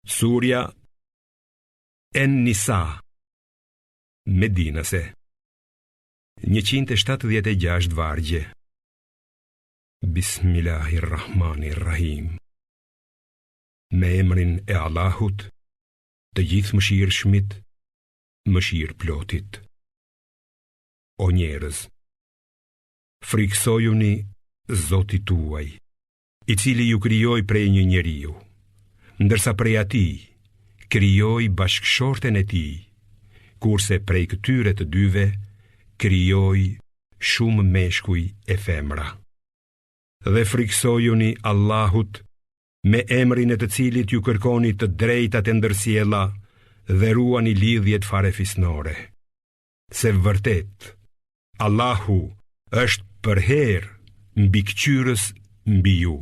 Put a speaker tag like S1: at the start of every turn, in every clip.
S1: Surja En Nisa Medinase 176 vargje Bismillahirrahmanirrahim Me emrin e Allahut të Gjithëmëshirshmit, mëshirëplotit O njerëz, frikësojuni Zotit tuaj i cili ju krijoi prej një njeriu, ndërsa prej atij krijoi bashkëshorten e tij, kurse prej këtyre të dyve krijoi shumë meshkuj e femra. Dhe frikësojuni Allahut me emrin e të cilit ju kërkoni të drejtat e ndërsjella dhe ruani lidhjet farefisnore. Se vërtet, Allahu është përherë mbikëqyrës mbi ju.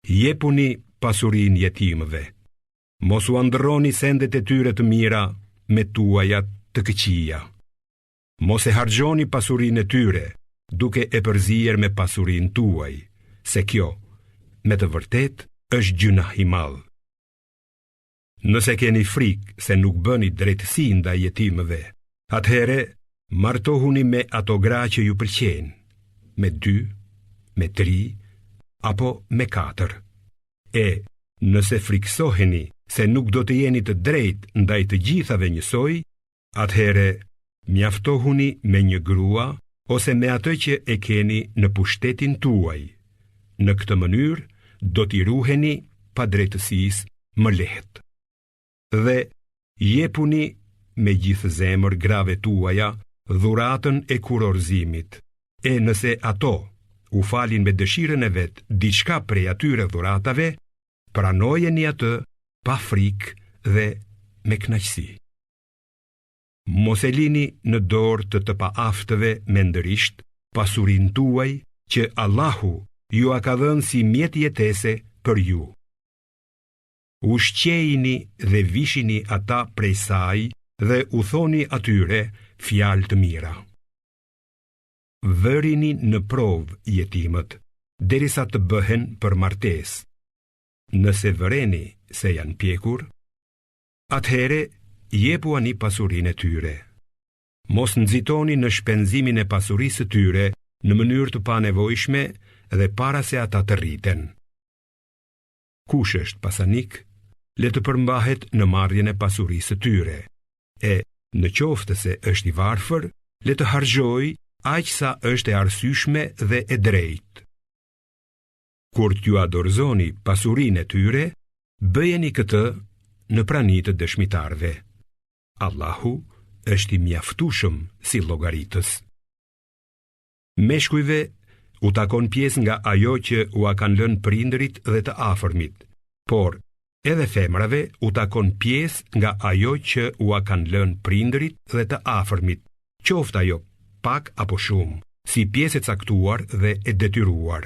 S1: Jepuni pasurinë jetimëve, mos ua ndërroni sendet e tyre të mira me tuajat të këqija. Mos e harxhoni pasurinë e tyre duke e përzier me pasurinë tuaj, se kjo me të vërtetë është gjynah i madh. Nëse keni frikë se nuk bëni drejtësi ndaj jetimëve, atëherë martohuni me ato gra që ju pëlqejnë, me dy, me tri apo me katër. E nëse frikësoheni se nuk do të jeni të drejtë ndaj të gjithave njësoj, atëherë mjaftohuni me një grua ose me atë që e keni në pushtetin tuaj. Në këtë mënyrë do t'i ruheni padrejtësisë më lehtë. Dhe jepuni me gjithë zemër grave tuaja dhuratën e kurorëzimit, e nëse ato u falin me dëshirën e vet diçka prej atyre dhuratave, pranojeni atë pa frikë dhe me kënaqësi. Mos e lini në dorë të të paaftëve mendërisht pasurinë tuaj që Allahu jua ka dhënë si mjet jetese për ju. Ushqejini dhe vishini ata prej saj dhe u thoni atyre fjalë të mira. Vërini në provë jetimët, derisa të bëhen për martesë. Nëse vëreni se janë pjekur, atëherë jepuani pasurinë e tyre. Mos nxitoni në shpenzimin e pasurisë së tyre në mënyrë të panevojshme dhe para se ata të rriten. Kush është pasanik, le të përmbahet në marrjen e pasurisë së tyre, e në qoftë se është i varfër, le të harxhojë aq sa është e arsyeshme dhe e drejtë. Kur t'jua dorëzoni pasurinë e tyre, bëjeni këtë në prani të dëshmitarëve. Allahu është i mjaftueshëm si llogaritës. Meshkujve u takon pjesë nga ajo që ua kanë lënë prindërit dhe të afërmit, por edhe femrave u takon pjesë nga ajo që ua kanë lënë prindërit dhe të afërmit, qoftë ajo pak apo shumë, si pjesë e caktuar dhe e detyruar.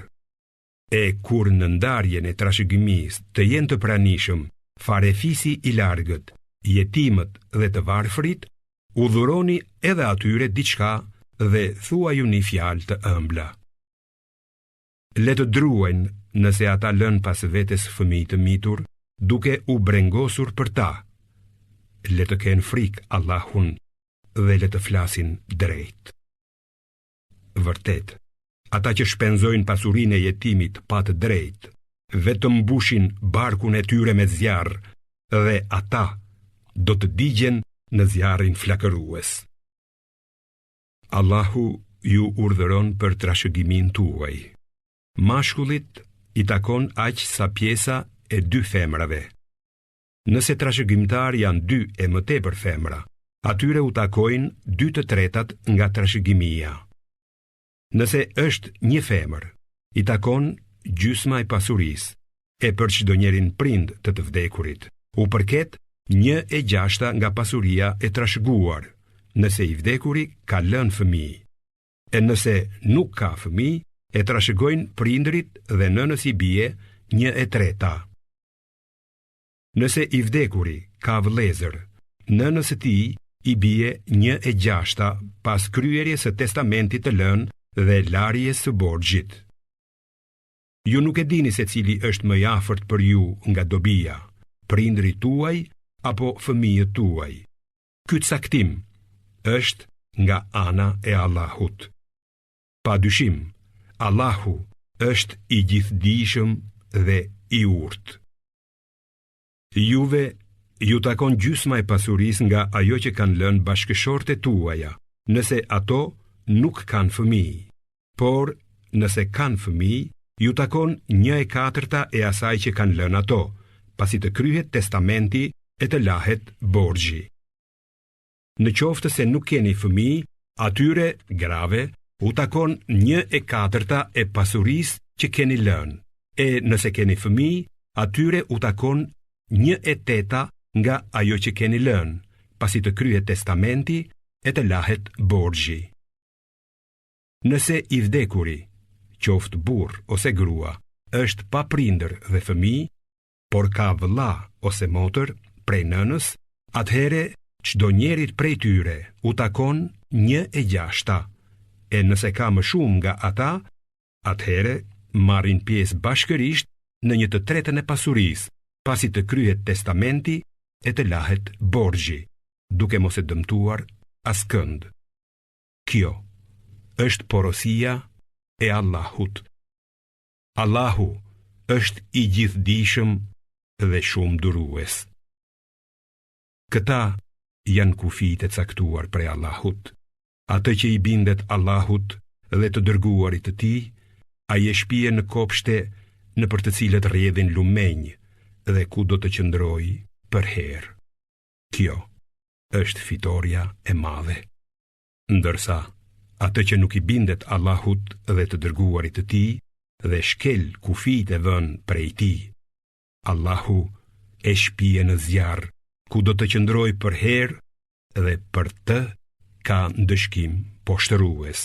S1: E kur në ndarjen e trashëgimisë të jenë të pranishëm farefisi i largët, jetimët dhe të varfrit, u dhuroni edhe atyre diçka dhe thuajuni fjalë të ëmbla. Le të druajnë nëse ata lënë pas vetes fëmijë të mitur, duke u brengosur për ta. Le të kenë frikë Allahun dhe le të flasin drejt. Vërtet, ata që shpenzojnë pasurinë e jetimit pa të drejtë, vetëm mbushin barkun e tyre me zjarr dhe ata do të digjen në zjarrin flakërues. Allahu ju urdhëron për trashëgiminë tuaj. Mashkullit i takon aq sa pjesa e dy femrave. Nëse trashëgimtarë janë dy e më tepër femra, atyre u takojnë dy të tretat nga trashëgimia. Nëse është një femër, i takon gjysma e pasurisë, e për çdonjërin prind të të vdekurit, u përket një e gjashta nga pasuria e trashëguar, nëse i vdekuri ka lënë fëmijë. E nëse nuk ka fëmijë, e trashëgojnë prindërit dhe nënës i bie një e treta. Nëse i vdekuri ka vëllezër, nënës së tij i bie një e gjashta pas kryerjes së testamentit të lënë dhe larjes së borxhit. Ju nuk e dini se cili është më i afërt për ju nga dobia. prindërit tuaj apo fëmijët tuaj. Ky caktim është nga ana e Allahut. Pa dyshim, Allahu është i gjithëdijshëm dhe i urtë. Juve ju takon gjysma e pasurisë nga ajo që kanë lënë bashkëshortet tuaja, nëse ato nuk kanë fëmijë. Por, nëse kanë fëmijë, ju takon 1/4 e asaj që kanë lënë ato, pasi të kryhet testamenti e të lahet borxhi. Në qoftë se nuk keni fëmijë, atyre grave u takon 1/4 e pasurisë që keni lënë. E nëse keni fëmijë, atyre u takon 1/8 nga ajo që keni lënë, pasi të kryhet testamenti e të lahet borxhi. Nëse i vdekuri, qoftë burrë ose grua, është pa prindër dhe fëmijë, por ka vëlla ose motër prej nënës, atëherë çdonjërit prej tyre u takon 1/6, e nëse ka më shumë nga ata, atëherë marrin pjesë bashkërisht në 1/3 e pasurisë, pasi të kryhet testamenti e të lahet borxhi, duke mos e dëmtuar askënd. Kjo është porosia e Allahut. Allahu është i gjithëdijshëm dhe shumë durues. Këta janë kufijtë e caktuar prej Allahut. Atë që i bindet Allahut dhe të dërguarit të tij, ai e shpie në kopshte nëpër të cilët rrjedhin lumenj dhe ku do të qëndrojë përherë. Kjo është fitorja e madhe. Ndërsa, atë që nuk i bindet Allahut dhe të dërguarit të tij dhe shkel kufijtë e vënë prej tij, Allahu e shpie në zjarr, ku do të qëndrojë përherë dhe për të ka ndëshkim poshtërues.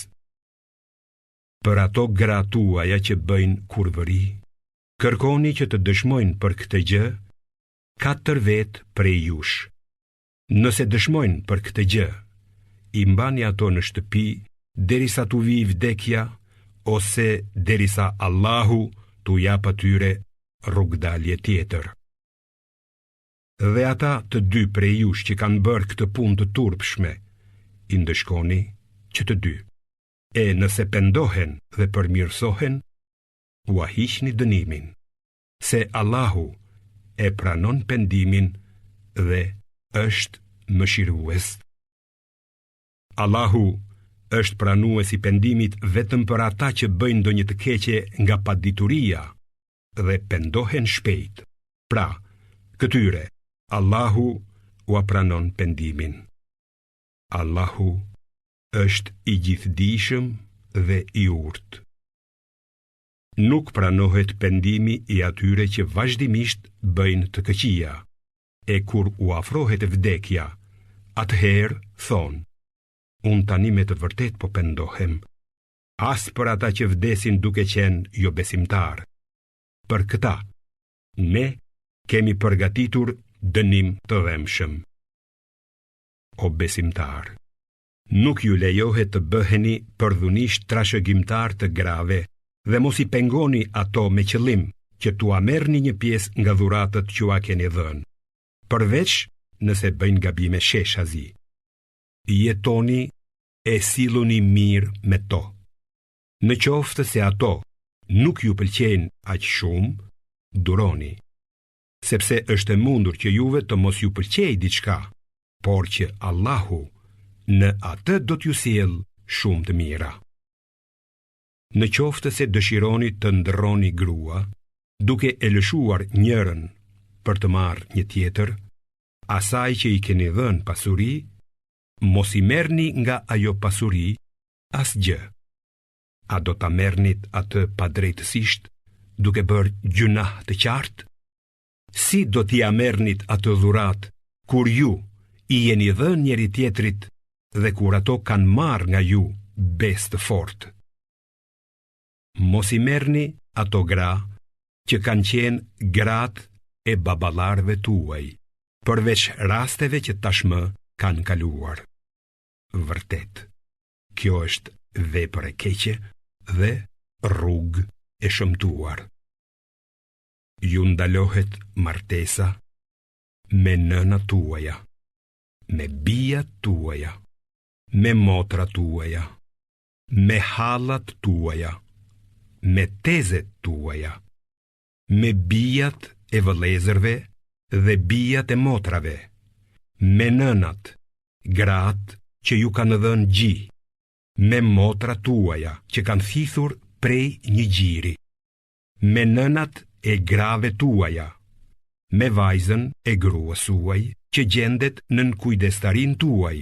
S1: Për ato gra tuaja që bëjnë kurvëri, kërkoni që të dëshmojnë për këtë gjë, katër vetë prej jush. Nëse dëshmojnë për këtë gjë, i mbani ato në shtëpi derisa t'u vijë vdekja ose derisa Allahu t'u japë atyre rrugëdalje tjetër. Dhe ata të dy prej jush që kanë bërë këtë punë të turpshme, i ndëshkoni që të dy. E nëse pendohen dhe përmirësohen, ua hiqni dënimin. se Allahu e pranon pendimin dhe është mëshirues. Allahu është pranues i pendimit vetëm për ata që bëjnë ndonjë të keqe nga padituria dhe pendohen shpejt. Pra, këtyre Allahu ua pranon pendimin. Allahu është i gjithëdijshëm dhe i urtë. Nuk pranohet pendimi i atyre që vazhdimisht bëjnë të këqija, e kur u afrohet vdekja, atëherë thonë, unë tani me të vërtetë po pendohem, as për ata që vdesin duke qenë jobesimtarë. Për këta, ne kemi përgatitur dënim të dhembshëm. O besimtarë, Nuk ju lejohet të bëheni përdhunisht trashëgimtarë të grave dhe mos i pengoni ato me qëllim që t'ua merrni një pjesë nga dhuratat që ua keni dhënë, përveç nëse bëjnë gabime sheshazi. Jetoni e silluni mirë me to. Në qoftë se ato nuk ju pëlqejnë aq shumë, duroni. sepse është e mundur që juve të mos ju pëlqejë diçka, por që Allahu në atë do t'ju sjellë shumë të mira. Në qoftë se dëshironi të ndërroni grua, duke e lëshuar njërën për të marrë një tjetër, asaj që i keni dhënë pasuri, mos i merrni nga ajo pasuri asgjë. A do ta merrnit atë padrejtësisht duke bërë gjynah të qartë? Si do t'ia merrnit atë dhuratë kur ju i jeni dhënë njëri-tjetrit dhe kur ato kanë marrë nga ju besë të fortë? Mos i merrni ato gra që kanë qenë gratë e baballarëve tuaj, përveç rasteve që tashmë kanë kaluar. Vërtet. Kjo është vepër e keqe dhe rrugë e shëmtuar. Ju ndalohet martesa. Me nënat tuaja, me bijat tuaja, me motrat tuaja, me hallat tuaja, me tezet tuaja, me bijat e vëllezërve dhe bijat e motrave, me nënat, gratë që ju kanë dhënë gji, me motrat tuaja që kanë thithur prej një gjiri, me nënat e grave tuaja, me vajzën e gruas suaj që gjendet nën kujdestarinë tuaj,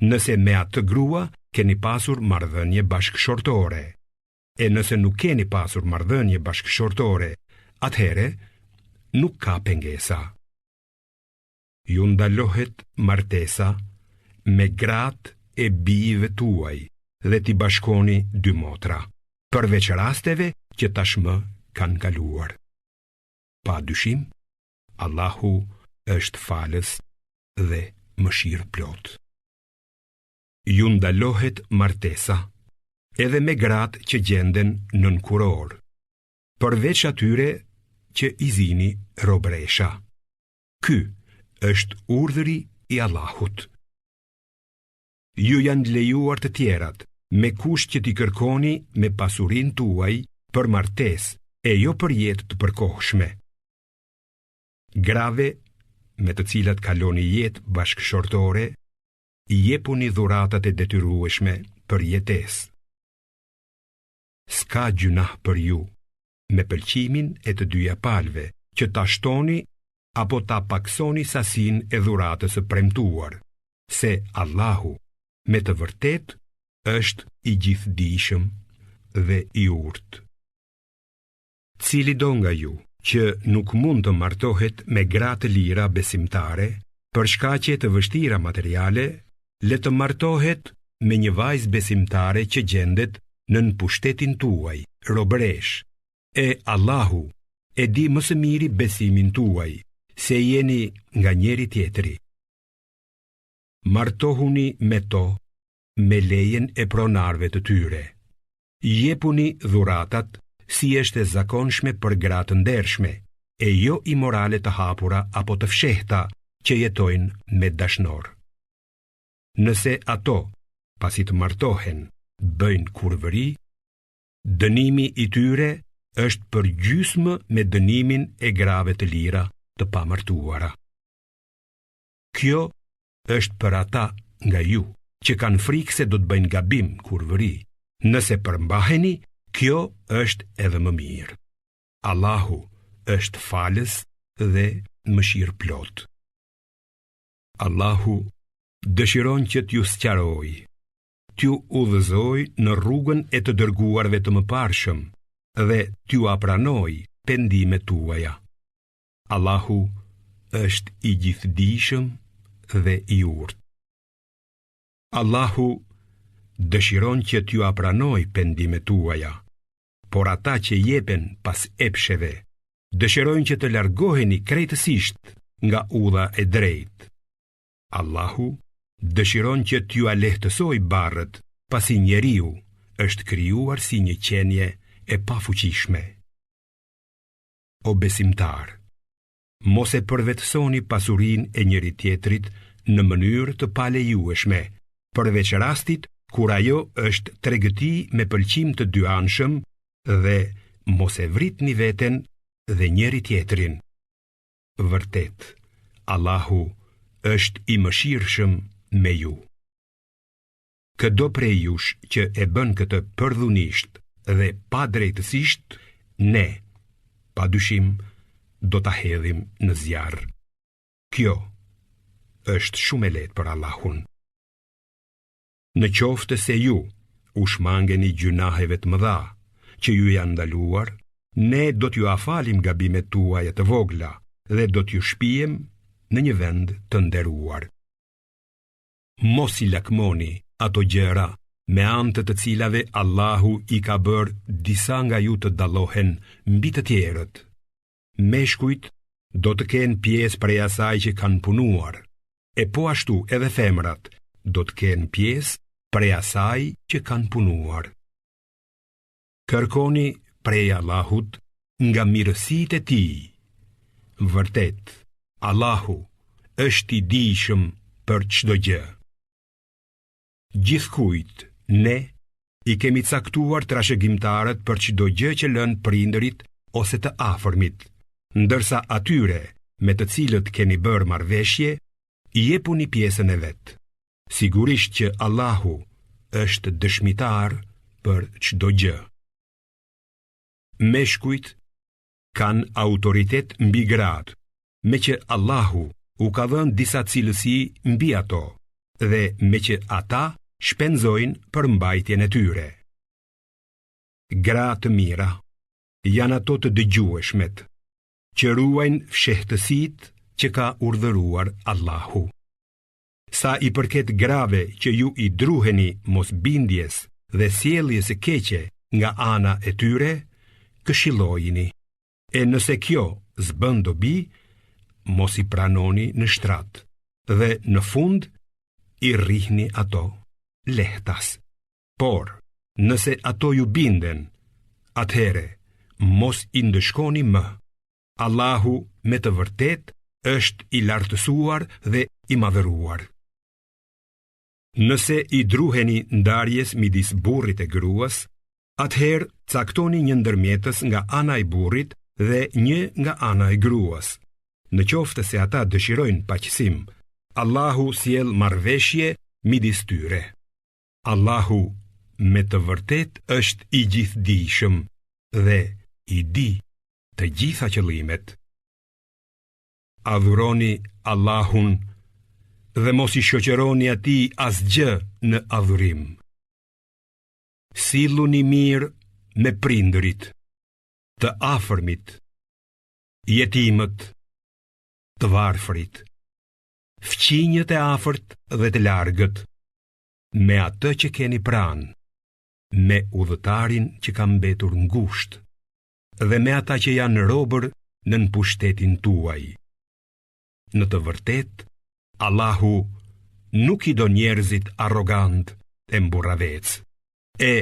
S1: nëse me atë grua keni pasur marrëdhënie bashkëshortore. E nëse nuk keni pasur marrëdhënie bashkëshortore, atëherë nuk ka pengesa. Ju ndalohet martesa me gratë e bijve tuaj dhe t'i bashkoni dy motra, përveç rasteve që tashmë kanë kaluar. Pa dyshim, Allahu është falës dhe mëshirëplotë. Ju ndalohet martesa edhe me gratë që gjenden nën kurorë, përveç atyre që i zini robëresha. Ky është urdhri i Allahut. Ju janë lejuar të tjerat, me kusht që t'i kërkoni me pasurinë tuaj për martesë e jo për jetë të përkohshme. Grave me të cilat kaloni jetë bashkëshortore, jepuni dhuratat e detyrueshme për jetesë. S'ka gjynah për ju, me pëlqimin e të dyja palëve që ta shtoni apo ta pakësoni sasinë e dhuratës së premtuar, se Allahu me të vërtetë është i gjithëdijshëm dhe i urtë. Cilido nga ju që nuk mund të martohet me gra të lira besimtare për shkaqe të vështira materiale, le të martohet me një vajzë besimtare që gjendet nën pushtetin tuaj, robëreshë, e Allahu e di më së miri besimin tuaj, se jeni nga njëri-tjetri. Martohuni me to me lejen e pronarëve të tyre. Jepuni dhuratat si është e zakonshme për gra të ndershme, e jo imorale të hapura apo të fshehta që jetojnë me dashnorë. Nëse ato, pasi të martohen, bëjnë kurvëri, dënimi i tyre është përgjysmë me dënimin e grave të lira të pamartuara. Kjo është për ata nga ju që kanë frikë se do të bëjnë gabim kurvëri. Nëse përmbaheni, kjo është edhe më mirë. Allahu është falës dhe mëshirëplotë. Allahu dëshiron që t'ju sqarojë, t'ju udhëzojë në rrugën e të dërguarve të mëparshëm dhe t'jua pranojë pendimet tuaja. Allahu është i gjithëdijshëm dhe i urtë. Allahu dëshiron që t'jua pranojë pendimet tuaja, por ata që jepen pas epsheve, dëshirojnë që të largoheni krejtësisht nga udha e drejtë. Allahu dëshiron që t'jua lehtësojë barrët, pasi njeriu është krijuar si një qenie e pafuqishme. O besimtarë, mos e përvetësoni pasurinë e njëri-tjetrit në mënyrë të palejueshme, përveç rastit kur ajo është tregti me pëlqim të dyanshëm dhe mos e vritni veten dhe njëri-tjetrin. Vërtet, Allahu është i mëshirshëm me ju. Këdo prej jush që e bën këtë përdhunisht dhe padrejtësisht, ne, pa dyshim, do ta hedhim në zjarr. Kjo është shumë e lehtë për Allahun. Në qoftë se ju u shmangeni gjynaheve të mëdha që ju janë ndaluar, ne do t'jua falim gabimet tuaja të vogla dhe do t'ju shpiem në një vend të nderuar. Mos i lakmoni ato gjëra me anë të të cilave Allahu i ka bërë disa nga ju të dallohen mbi të tjerët. Meshkujt do të kenë pjesë prej asaj që kanë punuar, e po ashtu edhe femrat do të kenë pjesë prej asaj që kanë punuar. Kërkoni prej Allahut nga mirësitë e tij. Vërtet, Allahu. është i dijshëm për çdo gjë. Gjithkujt ne i kemi caktuar trashëgimtarët për çdo gjë që lënë prindërit ose të afërmit, ndërsa atyre me të cilët keni bërë marrëveshje, jepuni pjesën e vet. Sigurisht që Allahu është dëshmitar për çdo gjë. Meshkujt kanë autoritet mbi gratë, meqë Allahu u ka dhënë disa cilësi mbi ato dhe meqë ata shpenzojnë për mbajtjen e tyre. Gra të mira janë ato të dëgjueshmet, që ruajnë fshehtësitë që ka urdhëruar Allahu. Sa i përket grave që ju i druheni mosbindjes dhe sjelljes së keqe nga ana e tyre, këshillojini. E nëse kjo s'bën dobi, mos i pranoni në shtrat dhe në fund i rrihni ato lehtas. Por, nëse ato ju binden, atëherë mos i ndëshkoni më. Allahu me të vërtetë është i lartësuar dhe i madhëruar. Nëse i druheni ndarjes midis burrit e gruas, atëherë caktoni një ndërmjetës nga ana e burrit dhe një nga ana e gruas. Në qoftë se ata dëshirojnë paqësim, Allahu sjell marrëveshje midis tyre. Allahu me të vërtetë është i gjithëdijshëm dhe i di të gjitha qëllimet. Adhuroni Allahun dhe mos i shoqëroni atij asgjë në adhurim. Silluni mirë me prindërit, të afërmit, jetimët, të varfrit, fqinjët e afërt dhe të largët, me atë që keni pranë, me udhëtarin që ka mbetur ngushtë dhe me ata që janë robër nën pushtetin tuaj. Në të vërtetë, Allahu nuk i do njerëzit arrogantë e mburravecë, e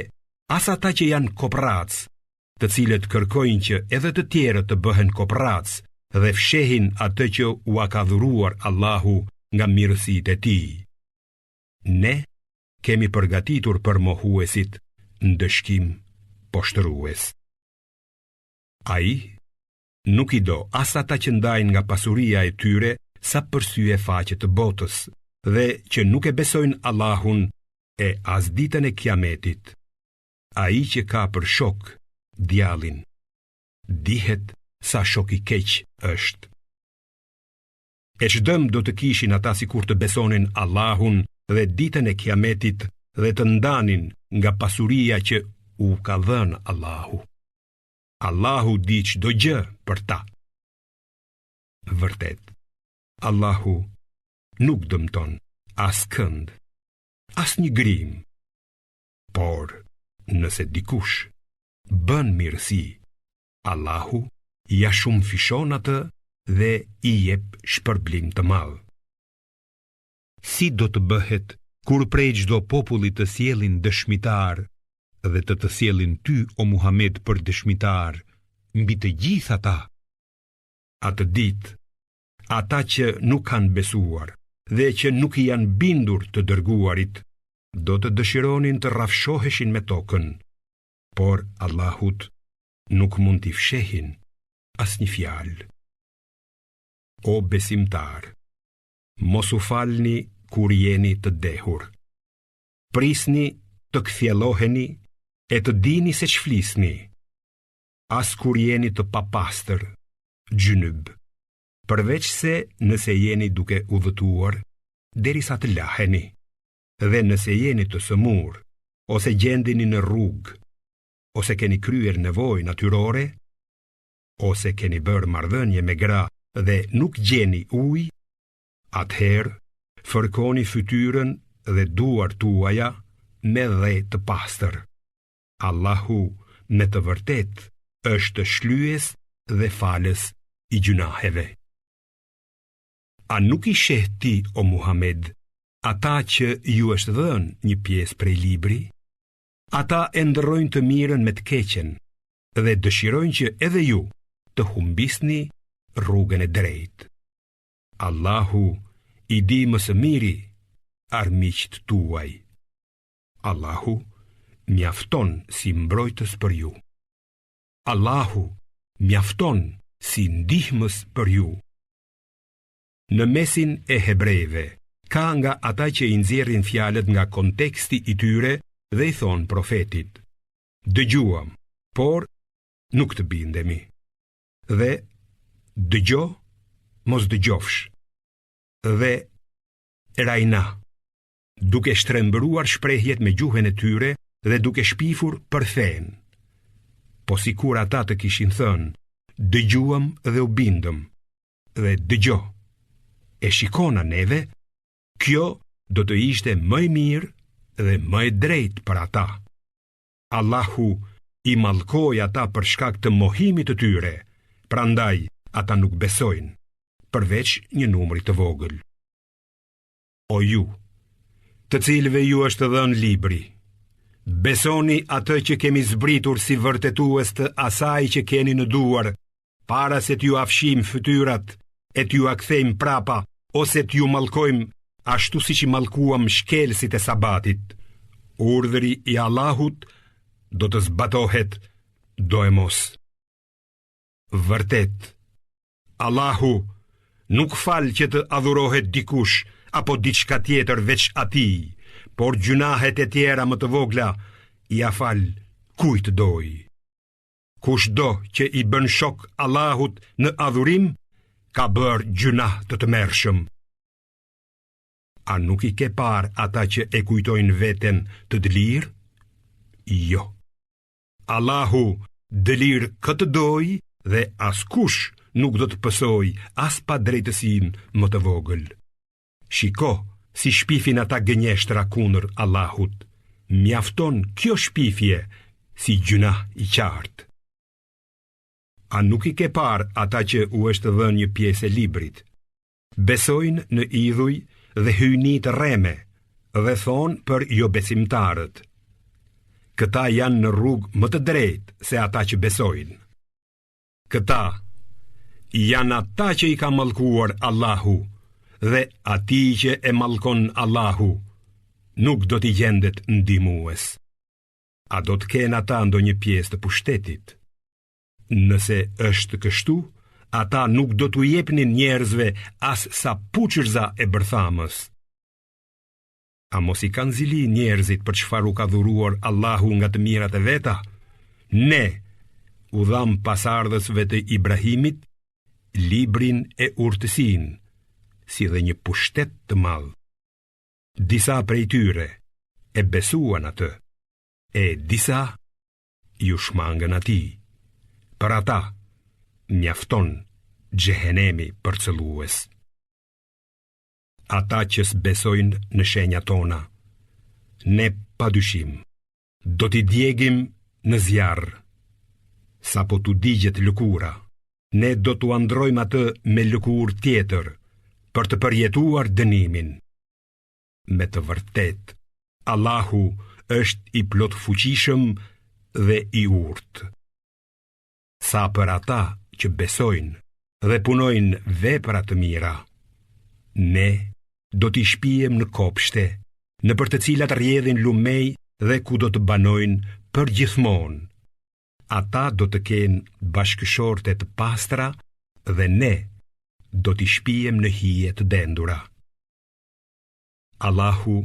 S1: as ata që janë koprracë, të cilët kërkojnë që edhe të tjerët të bëhen koprracë dhe fshehin atë që ua ka dhuruar Allahu nga mirësitë e tij. Ne kemi përgatitur për mohuesit ndëshkim poshtërues. Ai nuk i do as ata që ndajnë nga pasuria e tyre sa për sy e faqe të botës dhe që nuk e besojnë Allahun e as ditën e Kiametit. Ai që ka për shok djallin, dihet sa shok i keq është. E ç'dëm do të kishin ata sikur të besonin Allahun dhe ditën e Kiametit dhe të ndanin nga pasuria që u ka dhënë Allahu. Allahu di çdo gjë për ta. Vërtet, Allahu nuk dëmton askënd, as një grimë. Por, nëse dikush bën mirësi, Allahu ia shumëfishon atë dhe i jep shpërblim të madh. Si do të bëhet kur prej çdo populli të sjellin dëshmitar dhe të të sjellin ty o Muhamed për dëshmitar mbi të gjithë ata? Atë ditë, ata që nuk kanë besuar dhe që nuk i janë bindur të dërguarit, do të dëshironin të rrafshoheshin me tokën, por Allahut nuk mund t'i fshehin asnjë fjalë. O besimtarë, mos u falni kur jeni të dehur. Prisni të kthjelloheni e të dini se ç'flisni. As kur jeni të papastër, xhynub, përveçse nëse jeni duke udhëtuar derisa të laheni dhe nëse jeni të sëmurë ose gjendeni në rrugë ose keni kryer nevojë natyrore, ose keni bërë marrëdhënie me gra dhe nuk gjeni ujë, atëherë fërkoni fytyrën dhe duart tuaja me dhe të pastër. Allahu me të vërtetë është shlyes dhe falës i gjynaheve. A nuk i sheh ti o Muhamed ata që ju është dhënë një pjesë prej libri? Ata e ndërrojnë të mirën me të keqen dhe dëshirojnë që edhe ju të humbisni rrugën e drejtë. Allahu i di më së miri armiqtë tuaj. Allahu mjafton si mbrojtës për ju. Allahu mjafton si ndihmës për ju. Në mesin e hebrejve ka nga ata që i nxjerrin fjalët nga konteksti i tyre dhe i thonë profetit: Dëgjuam, por nuk të bindemi. Dhe dëgjo, mos dëgjofsh. Dhe raina, duke shtrembëruar shprehjet me gjuhën e tyre dhe duke shpifur për fenë. Po sikur ata të kishin thënë, dëgjuam dhe u bindëm, dhe dëgjo, e shikona neve, kjo do të ishte më e mirë dhe më e drejtë për ata. Allahu i mallkoi ata për shkak të mohimit të tyre, prandaj ata nuk besojnë, përveç një numri të vogël. O ju, të cilëve ju është dhënë libri, besoni atë që kemi zbritur si vërtetues të asaj që keni në duar para se t'jua fshijmë fytyrat e t'jua kthejmë prapa ose t'ju mallkojmë ashtu siç i mallkuam shkelësit e sabatit. Urdhri i Allahut do të zbatohet doemos. Vërtet, Allahu nuk fal që të adhurohet dikush apo diçka tjetër veç atij, por gjynahet e tjera më të vogla ia fal kujt të dojë. Kushdo që i bën shok Allahut në adhurim, ka bërë gjynah të tmerrshëm. A nuk i ke parë ata që e kujtojnë veten të dëlirë? Jo. Allahu dëlir kë të dojë dhe askush nuk do të pësojë as padrejtësinë më të vogël. Shiko si shpifin ata gënjeshtra kundër Allahut. Mjafton kjo shpifje si gjynah i qartë. A nuk i ke parë ata që u është dhënë një pjesë e librit? Besojnë në idhuj dhe hyjni të rreme dhe thonë për jobesimtarët. Këta janë në rrugë më të drejtë se ata që besojnë. Këta janë ata që i ka mallkuar Allahu dhe atij që e mallkon Allahu nuk do t'i gjendet ndihmues. A do të kenë ata ndonjë pjesë të pushtetit? Nëse është kështu, ata nuk do t'u jepnin njerëzve as sa puçërza e bërthamës. A mos i kanë zili njerëzit për çfarë u ka dhuruar Allahu nga të mirat e veta? Ne u dhamë pasardhësve të Ibrahimit librin e urtësinë, si dhe një pushtet të madh. Disa prej tyre e besuan atë, e disa iu shmangën atij. Për ata mjafton xhehenemi përcëllues. Ata që s'besojnë në shenjat tona, ne pa dyshim, do t'i djegim në zjarr. Sapo t'u digjet lëkura, ne do t'ua ndërrojmë atë me lëkurë tjetër, për të përjetuar dënimin. Me të vërtetë, Allahu është i plotfuqishëm dhe i urtë. Sa për ata që besojnë dhe punojnë vepra të mira, ne do t'i shpiem në kopshte, nëpër të cilat rrjedhin lumenj dhe ku do të banojnë përgjithmonë. Ata do të kenë bashkëshorte të pastra dhe ne do t'i shpiem në hije të dendura. Allahu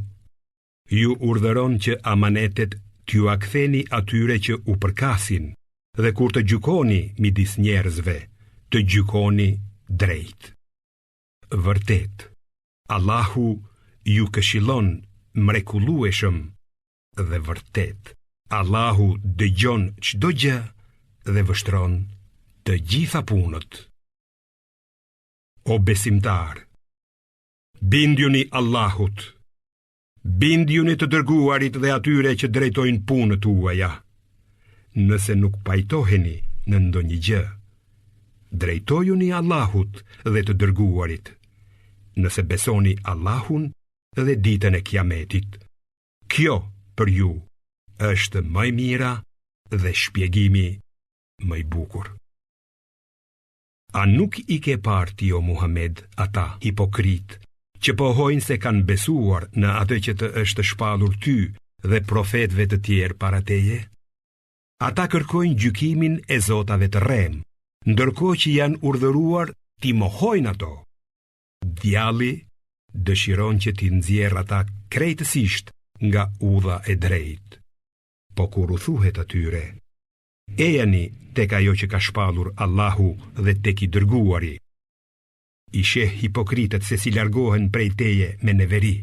S1: ju urdhëron që amanetet t'jua ktheni atyre që u përkasin dhe kur të gjykoni midis njerëzve, të gjykoni drejt. Vërtet, Allahu ju këshillon mrekullueshëm dhe vërtet, Allahu dëgjon çdo gjë dhe vështron të gjitha punët. O besimtarë, bindjuni Allahut, Bindjuni të dërguarit dhe atyre që drejtojnë punët tuaja. Nëse nuk pajtoheni në ndonjë gjë, drejtojuni Allahut dhe të dërguarit. Nëse besoni Allahun dhe ditën e Kiametit, kjo për ju është më e mira dhe shpjegimi më i bukur. A nuk i ke parë ti o Muhamed ata hipokritë që pohojnë se kanë besuar në atë që të është shpallur ty dhe profetëve të tjerë para teje? Ata kërkojnë gjykimin e zotave të rremë, ndërkohë që janë urdhëruar t'i mohojnë ato. Djalli dëshiron që t'i nxjerrë ata krejtësisht nga udha e drejtë. Po kur u thuhet atyre, Ejani tek ajo që ka shpallur Allahu dhe tek i dërguari. I sheh hipokritët se si largohen prej teje me neveri.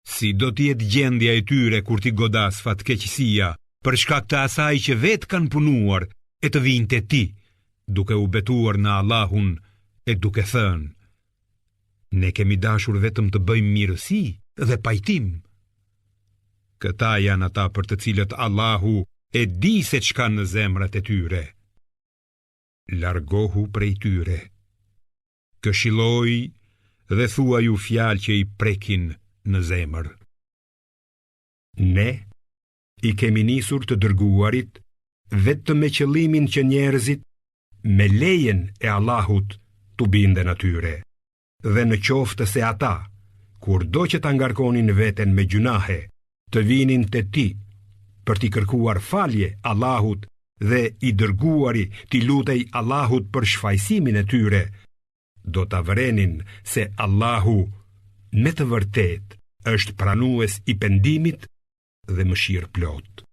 S1: Si do të jetë gjendja e tyre kur t'i godasë fatkeqësia për shkak të asaj që vetë kanë punuar e të vijnë te ti, duke u betuar në Allahun e duke thënë: Ne kemi dashur vetëm të bëjmë mirësi dhe pajtim. Këta janë ata për të cilët Allahu e di se ç'ka në zemrat e tyre. Largohu prej tyre. Këshilloji dhe thuaju fjalë që i prekin në zemër. Ne i kemi nisur të dërguarit vetëm me qëllimin që njerëzit me lejen e Allahut t'u binden atyre. Dhe në qoftë se ata, kurdo që ta ngarkonin veten me gjynahe, të vinin te ti për t'i kërkuar falje Allahut dhe i dërguari t'i lutej Allahut për shfajësimin e tyre, do ta vërenin se Allahu me të vërtetë është pranues i pendimit dhe mëshirëplotë.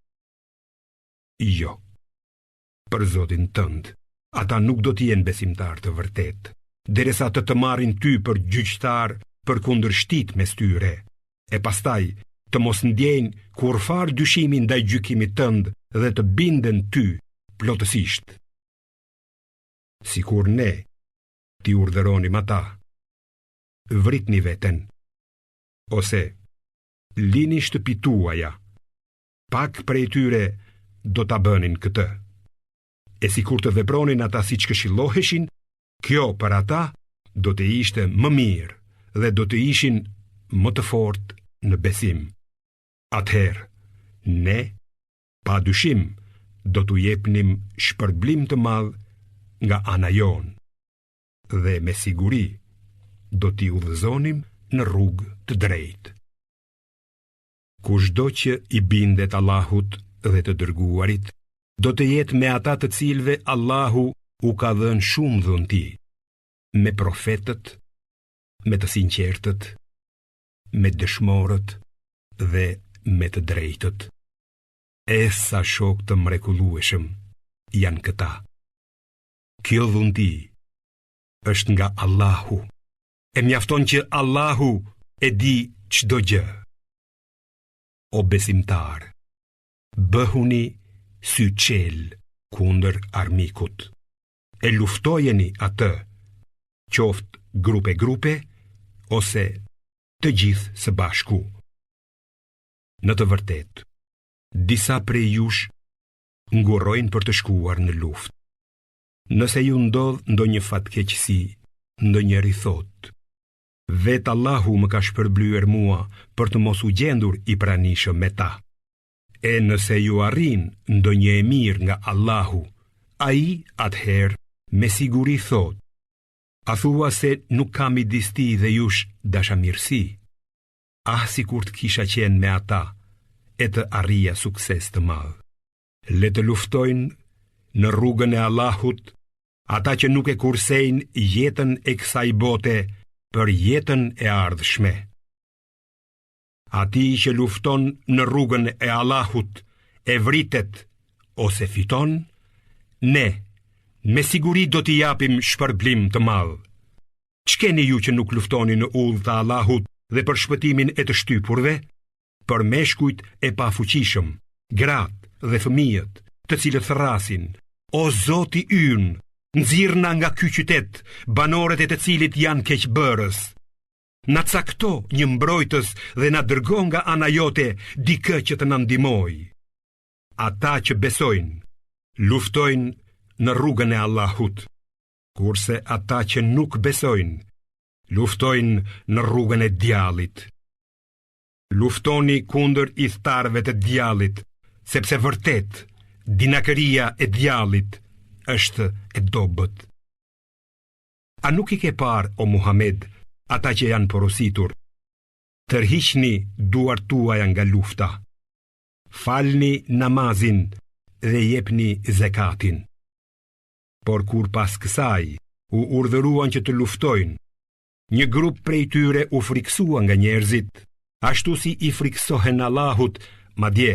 S1: Jo. Për Zotin tënd, ata nuk do të jenë besimtarë të vërtetë, derisa të të marrin ty për gjyqtar për kundërshtitë mes tyre, e pastaj të mos ndjejnë kurrfarë dyshimi ndaj gjykimit tënd dhe të binden ty plotësisht. Sikur ne t'i urdhëronim ata, vritni veten, ose lini shtëpitë tuaja, pak prej tyre do ta bënin këtë. E sikur të vepronin ata siç këshilloheshin, kjo për ata do të ishte më mirë dhe do të ishin më të fortë në besim. Atëherë, ne, pa dyshim, do t'u jepnim shpërblim të madh nga ana jonë dhe me siguri do t'i udhëzonim në rrugë të drejtë. Kushdo që i bindet Allahut dhe të dërguarit, do të jetë me ata të cilëve Allahu u ka dhënë shumë dhunti, me profetët, me të sinqertët, me dëshmorët dhe me të drejtët. E sa shokë të mrekullueshëm janë këta. Kjo dhunti është nga Allahu. E mjafton që Allahu e di çdo gjë. O besimtarë, bëhuni syçelë kundër armikut. E luftojeni atë, qoftë grupe-grupe ose të gjithë së bashku. Në të vërtetë, disa prej jush ngurrojnë për të shkuar në luftë. Nëse ju ndodh ndonjë fatkeqësi, ndonjëri thotë, vetë Allahu më ka shpërblyer mua për të mos u gjendur i pranishëm me ta. E nëse ju arrin ndonjë e mirë nga Allahu, ai atëherë me siguri thotë, a thua se nuk ka midis tij dhe jush dashamirësi? Ah sikur të kisha qenë me ata e të arrija sukses të madh. Le të luftojnë në rrugën e Allahut ata që nuk e kursejnë jetën e kësaj bote për jetën e ardhshme. Atij që lufton në rrugën e Allahut e vritet ose fiton, ne me siguri do t'i japim shpërblim të madh. Ç'keni ju që nuk luftoni në udhë të Allahut dhe për shpëtimin e të shtypurve? Për meshkujt e pafuqishëm, gratë dhe fëmijët, të cilët thërrasin, o Zoti ynë, nxirrna nga ky qytet, banorët e të cilit janë keqbërës. Na cakto një mbrojtës dhe na dërgo nga ana jote dikë që të na ndihmojë. Ata që besojnë, luftojnë në rrugën e Allahut, kurse ata që nuk besojnë, luftojnë në rrugën e djallit. Luftoni kundër ithtarëve të djallit, sepse vërtet dinakëria e djallit është e dobët. A nuk i ke parë, o Muhamed, ata që janë porositur? Tërhiqni duart tuaja nga lufta. Falni namazin dhe jepni zekatin. Por kur pas kësaj u urdhëruan që të luftojnë, një grup prej tyre u frikësua nga njerëzit, ashtu si i frikësohen Allahut, madje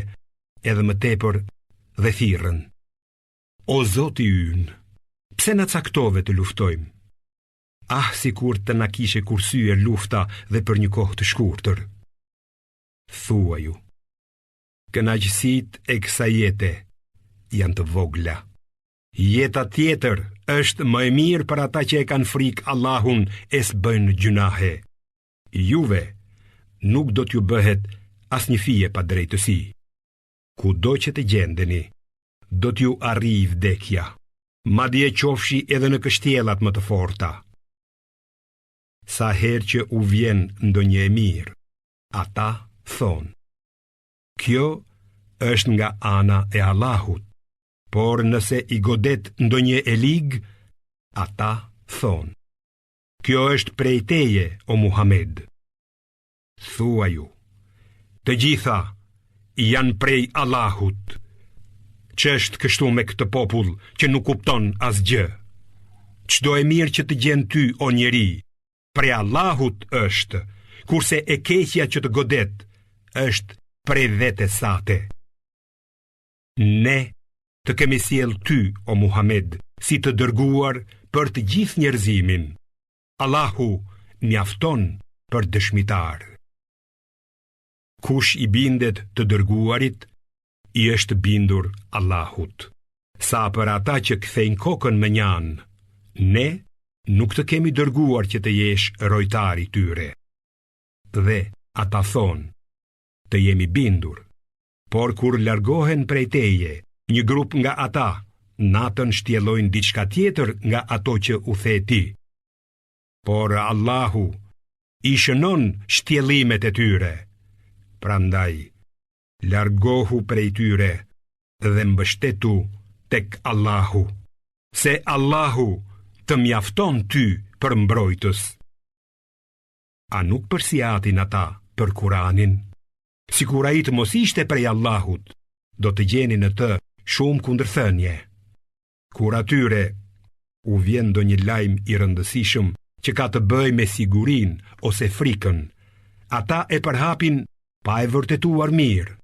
S1: edhe më tepër dhe thirrën. O Zoti ynë, pse na caktove të luftojmë? Ah, sikur të na kishe kursyer lufta dhe për një kohë të shkurtër. Thuaju, kënaqësitë e kësaj jete janë të vogla. Jeta tjetër është më e mirë për ata që e kanë frikë Allahun e s'bëjnë gjynahe. Juve nuk do t'ju bëhet asnjë fije padrejtësi. Kudo që të gjendeni, do t'ju arrijë vdekja, madje qofshi edhe në kështjellat më të forta. Sa herë që u vjen ndonjë e mirë, ata thonë, kjo është nga ana e Allahut, por nëse i godet ndonjë e ligë, ata thonë, kjo është prej teje, o Muhamed. Thuaju, të gjitha janë prej Allahut. Ç'është kështu me këtë popull që nuk kupton asgjë? Çdo e mirë që të gjen ty o njeri, prej Allahut është, kurse e keqja që të godet është prej vetes sate. Ne të kemi sjellë ty o Muhamed si të dërguar për të gjithë njerëzimin. Allahu mjafton për dëshmitar. Kush i bindet të dërguarit, i është bindur Allahut. Sa për ata që kthejnë kokën mënjanë, ne nuk të kemi dërguar që të jesh rojtar i tyre. Dhe ata thonë, të jemi bindur, Por kur largohen prej teje, një grup nga ata, natën shtjellojnë diçka tjetër nga ato që u the ti. Por Allahu i shënon shtjellimet e tyre. Prandaj, largohu prej tyre dhe mbështetu tek Allahu, se Allahu të mjafton ty për mbrojtës. A nuk përsiatin ata për Kuranin? Sikur ai të mos ishte prej Allahut, do të gjenin në të shumë kundërthënie. Kur atyre u vjen ndonjë lajm i rëndësishëm që ka të bëjë me sigurinë ose frikën, ata e përhapin pa e vërtetuar mirë,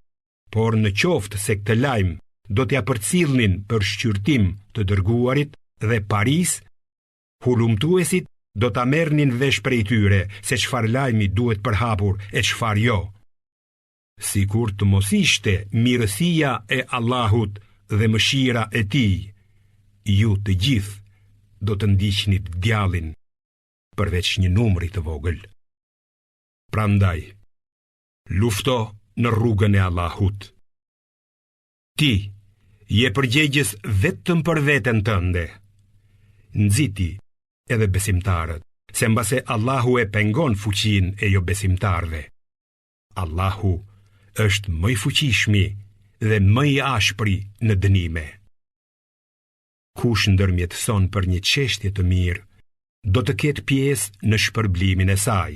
S1: por në qoftë se këtë lajm do t'ia përcillnin për shqyrtim të dërguarit dhe parisë, Hulumtuesit do ta merrnin vesh prej tyre se çfarë lajmi duhet përhapur e çfarë jo. Sikur të mos ishte mirësia e Allahut dhe mëshira e tij, ju të gjithë do të ndiqnit djallin përveç një numri të vogël. Prandaj, lufto në rrugën e Allahut. Ti je përgjegjës vetëm për veten tënde. Nxiti edhe besimtarët, se mbase Allahu e pengon fuqinë e jobesimtarëve. Allahu është më i fuqishmi dhe më i ashpri në dënime. Kush ndërmjetëson për një çështje të mirë, do të ketë pjesë në shpërblimin e saj.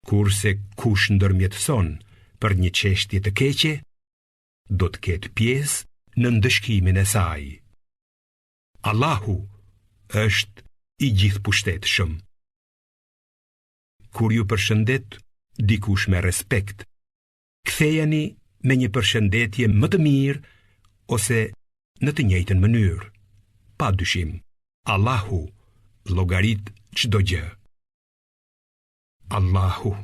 S1: Kurse kush ndërmjetëson për një çështje të keqe, do të ketë pjesë në ndëshkimin e saj. Allahu është i gjithëpushtetshëm. Kur ju përshëndet dikush me respekt, kthejani me një përshëndetje më të mirë ose në të njëjtën mënyrë. Pa dyshim, Allahu llogarit çdo gjë. Allahu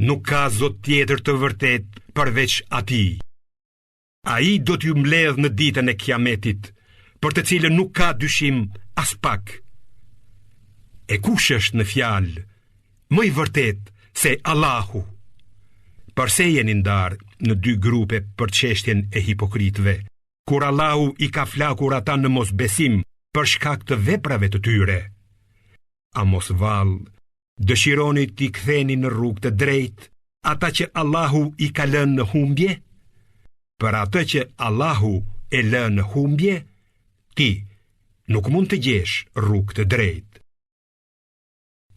S1: Nuk ka zot tjetër të vërtetë përveç atij. Ai do t'ju mbledhë në ditën e kiametit, për të cilën nuk ka dyshim aspak. E kush është në fjalë më i vërtetë se Allahu? Përse jeni ndarë në dy grupe për çështjen e hipokritëve, kur Allahu i ka flakur ata në mosbesim për shkak të veprave të tyre? A mos vallë Dëshironi t'i ktheni në rrugë të drejtë ata që Allahu i ka lënë në humbje? Për atë që Allahu e lë në humbje, ti. nuk mund të gjesh rrugë të drejtë.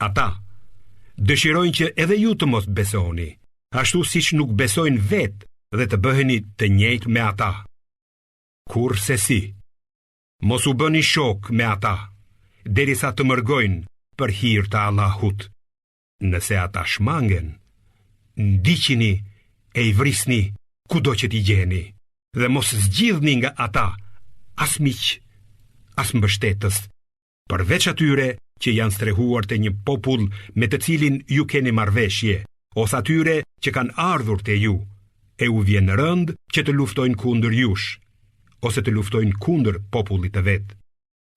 S1: Ata dëshirojnë që edhe ju të mos besoni, ashtu siç nuk besojnë vetë dhe të bëheni të njëjtë me ata. Kurrsesi, mos u bëni shokë me ata, derisa të mërgojnë për hir të Allahut. Nëse ata shmangen, ndiqini e i vrisni kudo që t'i gjeni dhe mos zgjidhni nga ata as miq, as mbështetës, përveç atyre që janë strehuar te një popull me të cilin ju keni marrëveshje, ose atyre që kanë ardhur te ju, e u vjen rëndë që të luftojnë kundër jush, ose të luftojnë kundër popullit të vet.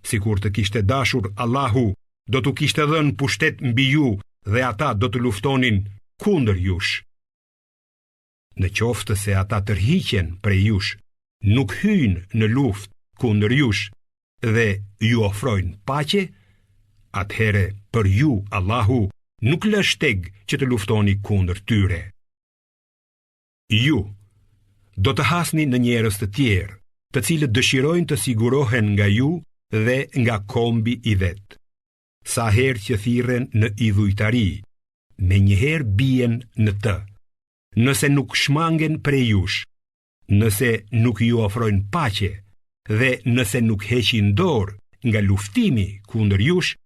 S1: Sikur të kishte dashur Allahu, do t'u kishte dhënë pushtet mbi ju dhe ata do të luftonin kundër jush. Në qoftë se ata tërhiqen prej jush, nuk hyjnë në luftë kundër jush dhe ju ofrojnë paqe, atëherë për ju Allahu nuk lë shteg që të luftoni kundër tyre. Ju do të hasni në njerëz të tjerë, të cilët dëshirojnë të sigurohen nga ju dhe nga kombi i vet. Sa herë që thirren në idhujtari, menjëherë bien në të. Nëse nuk shmangen prej jush, nëse nuk ju ofrojnë paqe dhe nëse nuk heqin dorë nga luftimi kundër jush,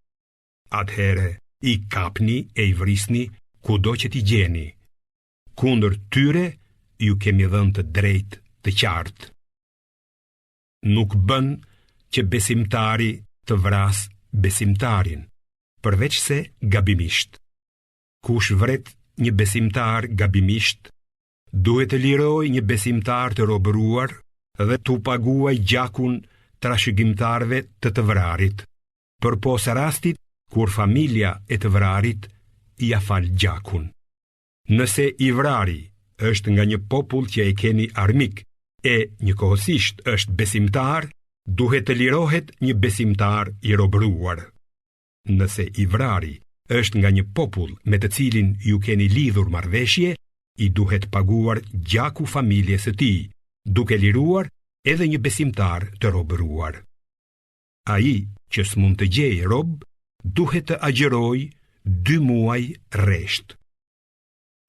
S1: atëherë i kapni e i vrisni kudo që t'i gjeni. Kundër tyre ju kemi dhënë të drejtë të qartë. Nuk bën që besimtari të vrasë besimtarin, përveçse gabimisht. Kush vret një besimtar gabimisht, duhet të lirojë një besimtar të robëruar dhe t'u paguajë gjakun trashëgimtarëve të të vrarit, përpos rastit kur familja e të vrarit ia fal gjakun. Nëse i vrari është nga një popull që e keni armik e njëkohësisht është besimtar, duhet të lirohet një besimtar i robëruar. Nëse i vrari është nga një popull me të cilin ju keni lidhur marrëveshje, i duhet paguar gjaku familjes së tij, duke liruar edhe një besimtar të robëruar. Ai që s'mund të gjejë rob, duhet të agjërojë dy muaj rresht.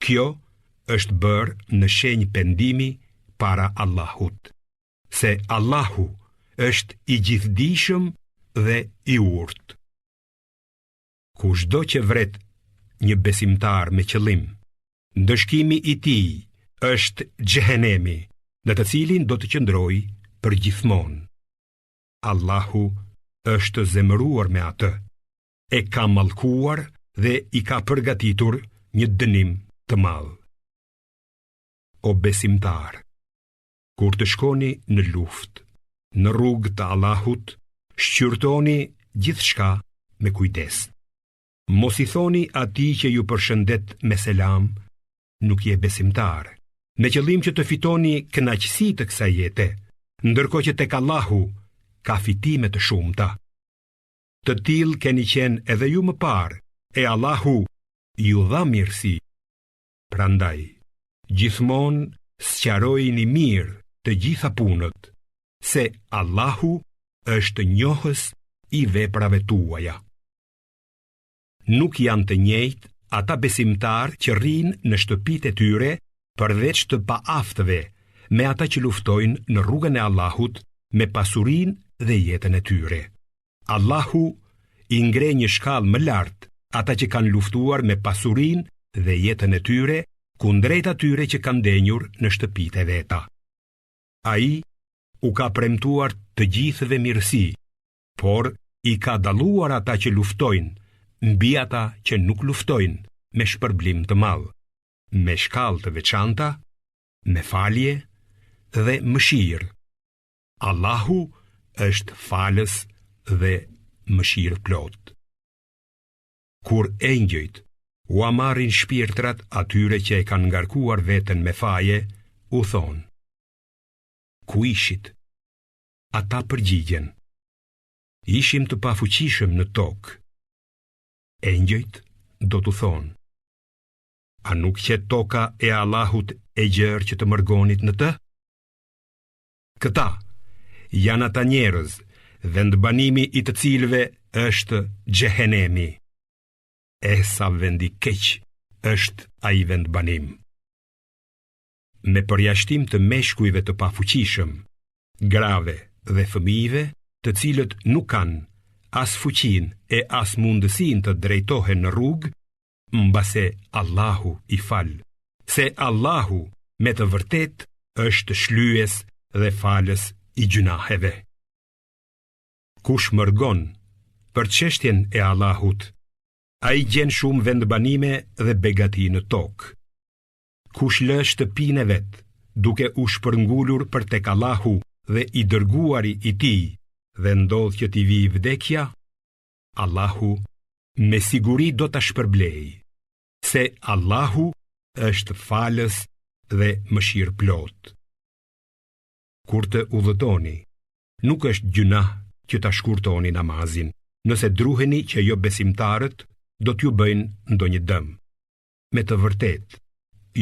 S1: Kjo është bërë në shenjë pendimi para Allahut, se Allahu është i gjithëdijshëm dhe i urtë. Kushdo që vret një besimtar me qëllim, ndëshkimi i tij është xhehenemi, në të cilin do të qëndrojë përgjithmonë. Allahu është zemëruar me atë, e ka mallkuar dhe i ka përgatitur një dënim të madh. O besimtarë, kur të shkoni në luftë, në rrugë të Allahut, shqyrtoni gjithçka me kujdes. Mos i thoni atij që ju përshëndet me selam, nuk je besimtar, me qëllim që të fitoni kënaqësi të kësaj jete, ndërkohë që tek Allahu ka fitime të shumta. Të tillë keni qenë edhe ju më parë, e Allahu ju dha mirësi. Prandaj, gjithmonë sqarojini mirë të gjitha punët, se Allahu është njohës i veprave tuaja. Nuk janë të njëjtë ata besimtarë që rrinë në shtëpitë e tyre përveç të paaftëve me ata që luftojnë në rrugën e Allahut me pasurinë dhe jetën e tyre. Allahu i ngre një shkallë më lart ata që kanë luftuar me pasurinë dhe jetën e tyre kundrejt atyre që kanë ndenjur në shtëpitë e veta. Ai u ka premtuar të gjithëve mirësi, por i ka dalluar ata që luftojnë mbi ata që nuk luftojnë me shpërblim të madh, me shkallë të veçanta, me falje dhe mëshirë. Allahu është falës dhe mëshirëplotë. Kur engjëjt ua marrin shpirtrat atyre që e kanë ngarkuar veten me faje, u thonë: Ku ishit? Ata përgjigjen: Ishim të pafuqishëm në tokë. Engjëjt do t'u thonë: A nuk qe toka e Allahut e gjerë që të mërgonit në të? Këta janë ata njerëz vendbanimi i të cilëve është xhehenemi. E sa vend i keq është ai vendbanim. Me përjashtim të meshkujve të pafuqishëm, grave dhe fëmijëve, të cilët nuk kanë as fuqinë e as mundësinë të drejtohen në rrugë, mbase Allahu i fal, se Allahu me të vërtetë është shlyes dhe falës i gjynaheve. Kush mërgon për çështjen e Allahut, ai gjen shumë vendbanime dhe begati në tokë. Kush lë shtëpinë e vet, duke u shpërngulur për tek Allahu dhe i dërguari i tij, dhe ndodh që t'i vijë vdekja, Allahu me siguri do ta shpërblejë, se Allahu është falës dhe mëshirëplotë. Kur të udhëtoni, nuk është gjynah që ta shkurtoni namazin, nëse druheni që jobesimtarët do t'ju bëjnë ndonjë dëm. Me të vërtetë,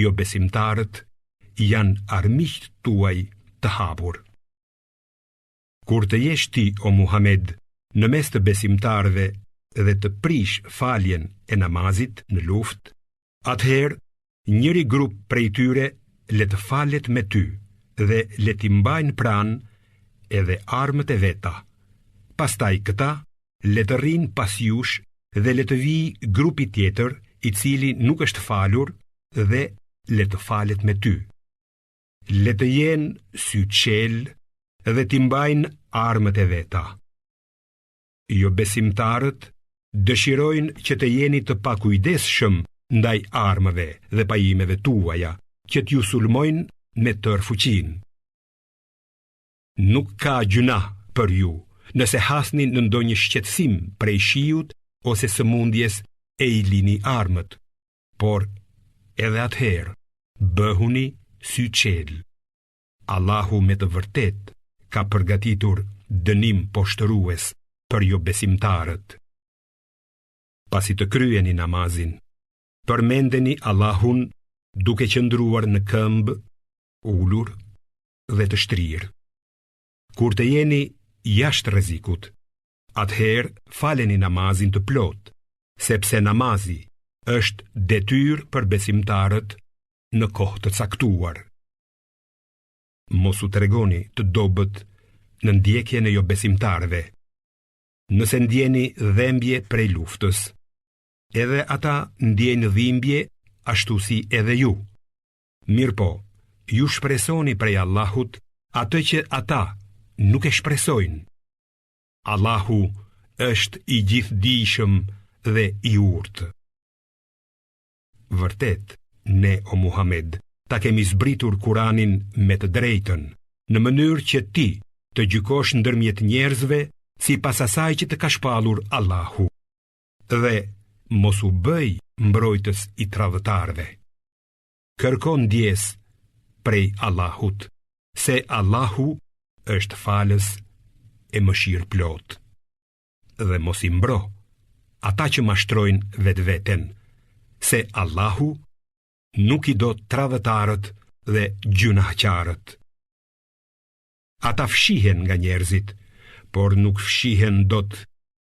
S1: jobesimtarët janë armiqtë tuaj të hapur. Kur të jesh ti o Muhamed në mes të besimtarëve dhe të prish faljen e namazit në luftë, atëherë njëri grup prej tyre le të falet me ty dhe le t'i mbajnë pranë edhe armët e veta. Pastaj këta le të rrinë pas jush dhe le të vijë grupi tjetër i cili nuk është falur dhe le të falet me ty. Le të jenë syçelë dhe t'i mbajnë armët e veta. Jobesimtarët dëshirojnë që të jeni të pakujdesshëm ndaj armëve dhe pajimeve tuaja, që t'ju sulmojnë me tërë fuqinë. Nuk ka gjynah për ju, nëse hasni në ndonjë shqetësim prej shiut ose sëmundjes e i lini armët, por edhe atëherë bëhuni syçelë. Allahu me të vërtetë ka përgatitur dënim poshtërues për jobesimtarët. Pasi të kryeni namazin, përmendeni Allahun duke qëndruar në këmbë, ulur dhe të shtrirë. Kur të jeni jashtë rrezikut, atëherë faleni namazin të plotë, sepse namazi është detyrë për besimtarët në kohë të caktuar. Mos u tregoni të dobët në ndjekjen e jobesimtarëve. Nëse ndjeni dhembje prej luftës, edhe ata ndjejnë dhimbje ashtu si edhe ju. Mirëpo, ju shpresoni prej Allahut atë që ata nuk e shpresojnë. Allahu është i gjithëdijshëm dhe i urtë. Vërtet, ne o Muhamed, ta kemi zbritur Kuranin me të drejtën, në mënyrë që ti të gjykosh ndërmjet njerëzve sipas asaj që të ka shpallur Allahu. Dhe mos u bëj mbrojtës i tradhtarëve. Kërko ndjesë prej Allahut, se Allahu është falës e mëshirëplotë. Dhe mos i mbro ata që mashtrojnë vetveten, se Allahu nuk i do tradhtarët dhe gjynahqarët. Ata fshihen nga njerëzit, por nuk fshihen dot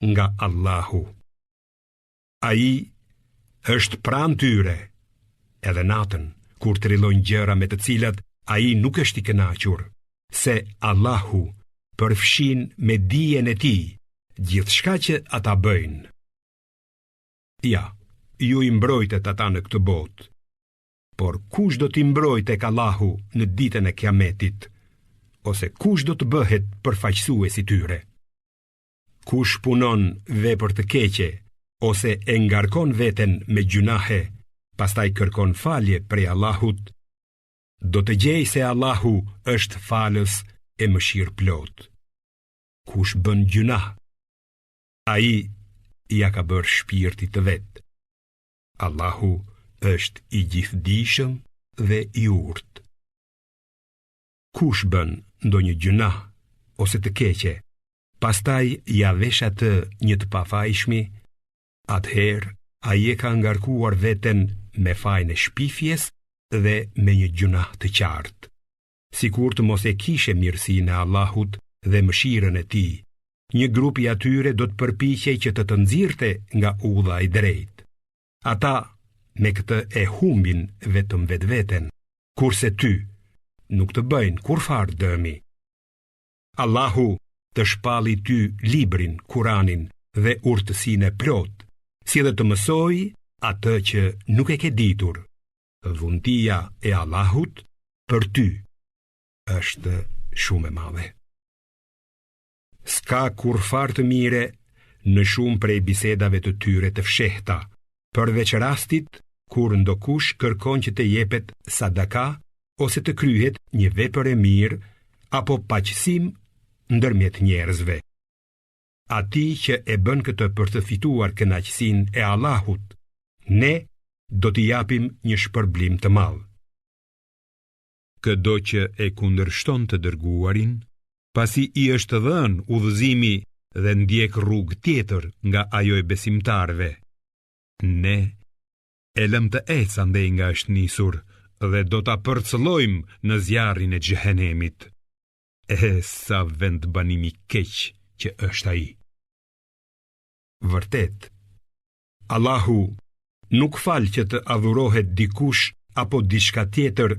S1: nga Allahu. Ai është pranë tyre, edhe natën, kur trillojnë gjëra me të cilat ai nuk është i kënaqur, se Allahu përfshin me dijen e tij gjithçka që ata bëjnë. Ja, ju i mbrojtët ata në këtë botë, por kush do t'i mbrojë tek Allahu në ditën e Kiametit, ose kush do të bëhet përfaqësues i tyre? Kush punon vepër të keqe ose e ngarkon veten me gjynahe, pastaj kërkon falje prej Allahut, do të gjejë se Allahu është falës e mëshirëplotë. Kush bën gjynah, ai ia ka bërë shpirtit të vet. Allahu është i gjithëdijshëm dhe i urtë. Kush bën ndonjë gjynah ose të keqe, pastaj ia vesh atë një të pafajshmi, atëherë ai e ka ngarkuar veten me fajin e shpifjes dhe me një gjynah të qartë. Sikur të mos e kishe mirësinë e Allahut dhe mëshirën e tij, një grup i atyre do të përpiqej që të të nxirrte nga udha e drejtë. Ata me këtë e humbin vetëm vetveten, kurse ty nuk të bëjnë kurrfarë dëmi. Allahu të shpalli ty librin, Kuranin dhe urtësinë e plotë, si dhe të mësoi atë që nuk e ke ditur. Dhuntia e Allahut për ty është shumë e madhe. S'ka kurrfarë të mire në shumë prej bisedave të tyre të fshehta, përveç rastit kur ndokush kërkon që të jepet sadaka ose të kryhet një vepër e mirë apo paqësim ndërmjet njerëzve. Atij që e bën këtë për të fituar kënaqësinë e Allahut, ne do t'i japim një shpërblim të madh. Këdo që e kundërshton të dërguarin, pasi i është dhënë udhëzimi dhe ndjek rrugë tjetër nga ajo e besimtarëve, ne e lëmë të ecë andej nga është nisur dhe do ta përcëllojmë në zjarrin e xhehenemit. E sa vendbanim i keq që është ai. Vërtet, Allahu nuk fal që të adhurohet dikush apo diçka tjetër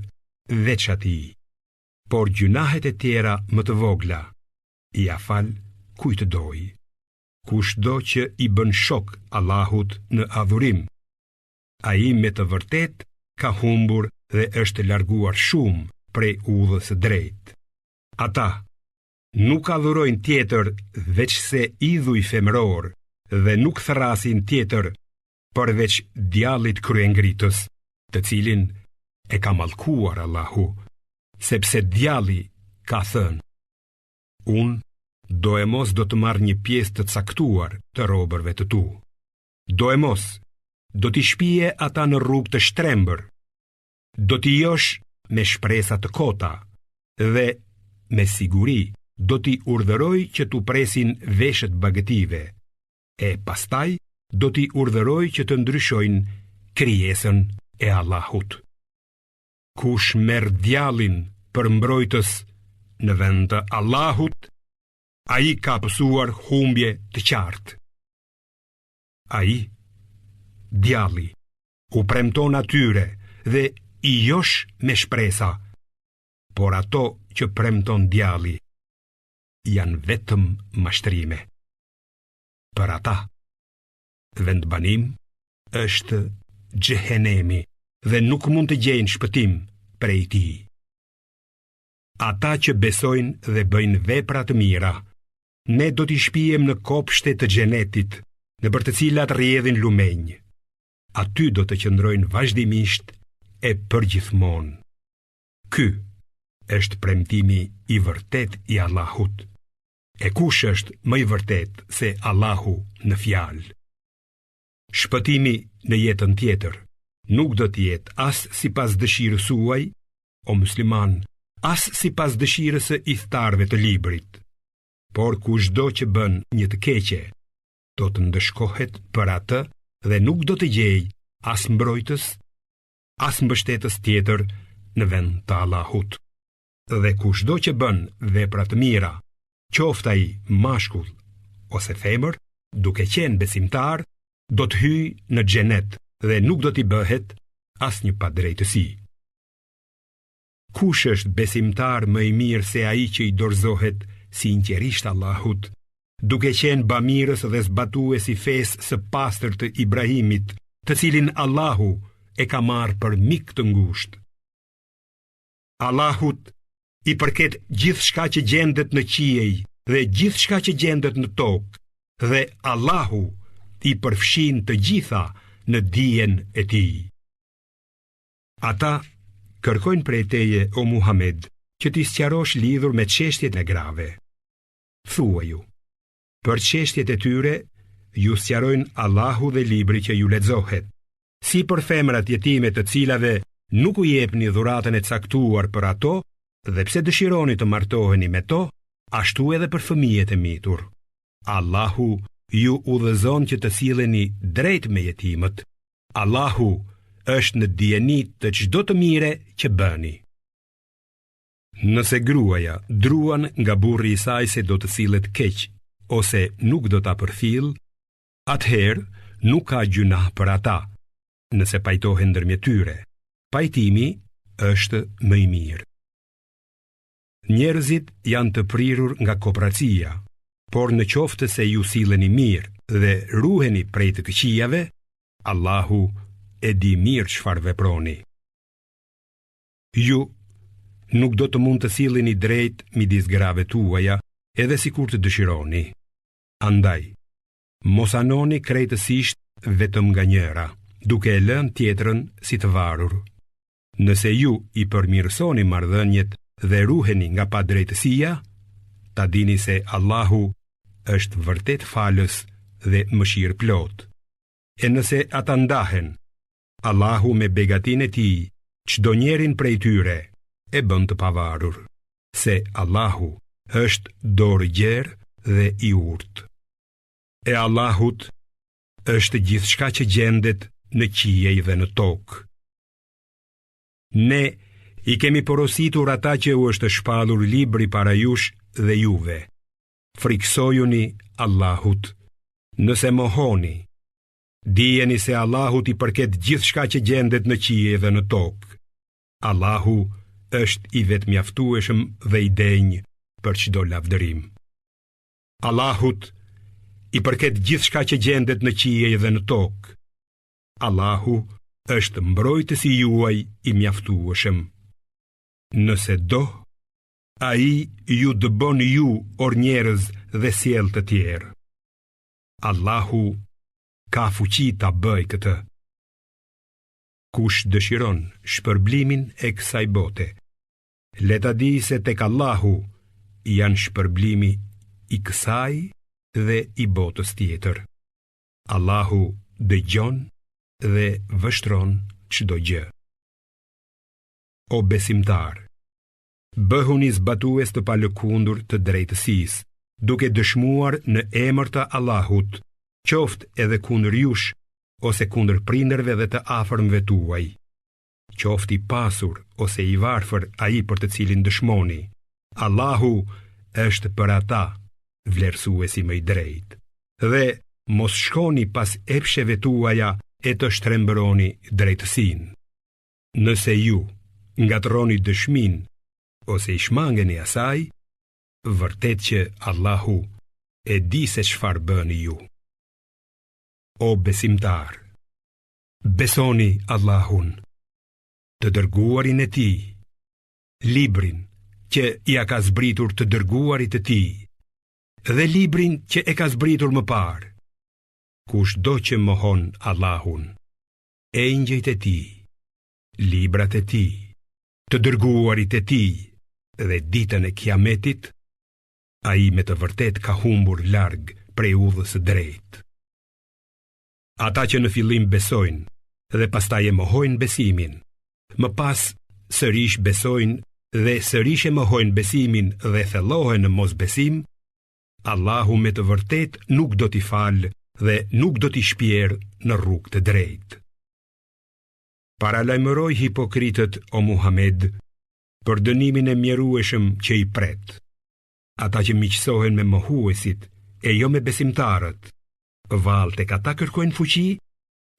S1: veç atij, por gjynahet e tjera më të vogla ia fal kujt të dojë. Kushdo që i bën shok Allahut në adhurim, ai me të vërtetë ka humbur dhe është larguar shumë prej udhës së drejtë. Ata nuk adhurojnë tjetër veçse idhuj femërorë dhe nuk thërrasin tjetër përveç djallit kryengritës, të cilin e ka mallkuar Allahu, sepse djalli ka thënë, unë doemos do të marr një pjesë të caktuar të robërve të tu. Doemos do t'i shpie ata në rrugë të shtrembër, do t'i josh me shpresa të kota dhe me siguri do t'i urdhëroj që t'u presin veshët bagëtive, e pastaj do t'i urdhëroj që të ndryshojnë krijesën e Allahut. Kush merr djallin për mbrojtës në vend të Allahut, ai ka pësuar humbje të qartë. Ai, djalli, u premton atyre dhe i josh me shpresa, por ato që premton djalli janë vetëm mashtrime. Për ata, vendbanim është xhehenemi dhe nuk mund të gjejnë shpëtim prej tij. Ata që besojnë dhe bëjnë vepra të mira, ne do t'i shpiem në kopshte të xhenetit, nëpër të cilat rrjedhin lumenj. Aty do të qëndrojnë vazhdimisht e përgjithmonë. Ky është premtimi i vërtetë i Allahut. E kush është më i vërtetë se Allahu në fjalë? Shpëtimi në jetën tjetër nuk do të jetë as sipas dëshirës suaj, o muslimanë, as sipas dëshirës së ithtarëve të librit. Por kushdo që bën një të keqe, do të ndëshkohet për atë dhe nuk do të gjejë as mbrojtës, as mbështetës tjetër në vend të Allahut. Dhe kushdo që bën vepra të mira, qoftë ai mashkull ose femër, duke qenë besimtar, do të hyjë në xhenet dhe nuk do t'i bëhet asnjë padrejtësi. Kush është besimtar më i mirë se ai që i dorëzohet sinqerisht Allahut, duke qenë bamirës dhe zbatues i fesë së pastër të Ibrahimit, të cilin Allahu e ka marrë për mik të ngushtë. Allahut i përket gjithçka që gjendet në qiej dhe gjithçka që gjendet në tokë dhe Allahu i përfshin të gjitha në dijen e tij. Ata kërkojnë prej teje o Muhamed që t'i sqarosh lidhur me çështjet e grave. Thuaju, për çështjet e tyre ju sqarojnë Allahu dhe libri që ju lexohet. Si për femrat jetime të cilave nuk u jepni dhuratën e caktuar për ato dhe pse dëshironi të martoheni me to, ashtu edhe për fëmijët e mitur. Allahu ju udhëzon që të silleni drejt me jetimët. Allahu është në dijeni të çdo të mire që bëni. Nëse gruaja druan nga burri i saj se do të sillet keq. ose nuk do ta përfillë, atëherë nuk ka gjynah për ata, nëse pajtohen ndërmjet tyre. Pajtimi është më i mirë. Njerëzit janë të prirur nga kopracia, por në qoftë se ju silleni mirë dhe ruheni prej të këqijave, Allahu e di mirë çfarë veproni. Ju nuk do të mund të silleni drejt midis grave tuaja edhe sikur të dëshironi. Andaj, mos anoni krejtësisht vetëm nga njëra, duke e lënë tjetrën si të varur. Nëse ju i përmirësoni marrëdhëniet dhe ruheni nga padrejtësia, ta dini se Allahu është vërtet falës dhe mëshirëplotë. E nëse ata ndahen, Allahu me begatinë e tij, çdonjërin prej tyre e bën të pavarur, se Allahu është dorëgjerë dhe i urtë. E Allahut është gjithçka që gjendet në qiej dhe në tokë. Ne i kemi porositur ata që u është shpallur libri para jush dhe juve. Frikësojuni Allahut. Nëse mohoni, dijeni se Allahut i përket gjithçka që gjendet në qiej dhe në tokë. Allahu është i vetëmjaftueshëm dhe i denjë për çdo lavdërim. Allahut i përket gjithçka që gjendet në qiej dhe në tokë. Allahu është mbrojtësi juaj i mjaftueshëm. Nëse do, ai ju dëbon ju or njerëz dhe sjell të tjerë. Allahu ka fuqi ta bëjë këtë. Kush dëshiron shpërblimin e kësaj bote, le ta dijë se tek Allahu janë shpërblimi i kësaj dhe i botës tjetër. Allahu dëgjon dhe vështron çdo gjë. O besimtarë, bëhuni zbatues të palëkundur të drejtësisë, duke dëshmuar në emër të Allahut, qoftë edhe kundër jush ose kundër prindërve dhe të afërmve tuaj. Qoftë i pasur ose i varfër ai për të cilin dëshmoni, Allahu është për ata vlerësuesi më i drejtë. Dhe mos shkoni pas epsheve tuaja e të shtrembëroni drejtësinë. Nëse ju ngatërroni dëshminë ose i shmangeni asaj, vërtet që Allahu e di se çfarë bëni ju. O besimtarë, besoni Allahun, të dërguarin e tij, librin që ia ka zbritur të dërguarit të tij, dhe librin që e ka zbritur më parë. Kushdo që mohon Allahun, engjëjt e tij, librat e tij, të dërguarit e tij dhe ditën e Kiametit, ai me të vërtetë ka humbur larg prej udhës së drejtë. Ata që në fillim besojnë dhe pastaj e mohojnë besimin, më pas sërish besojnë dhe sërish e mohojnë besimin dhe thellohen në mosbesim, Allahu me të vërtetë nuk do t'i falë dhe nuk do t'i shpjerë në rrugë të drejtë. Paralajmëroji hipokritët o Muhamed për dënimin e mjerueshëm që i pret. Ata që miqësohen me mohuesit e jo me besimtarët, vallë tek ata kërkojnë fuqi,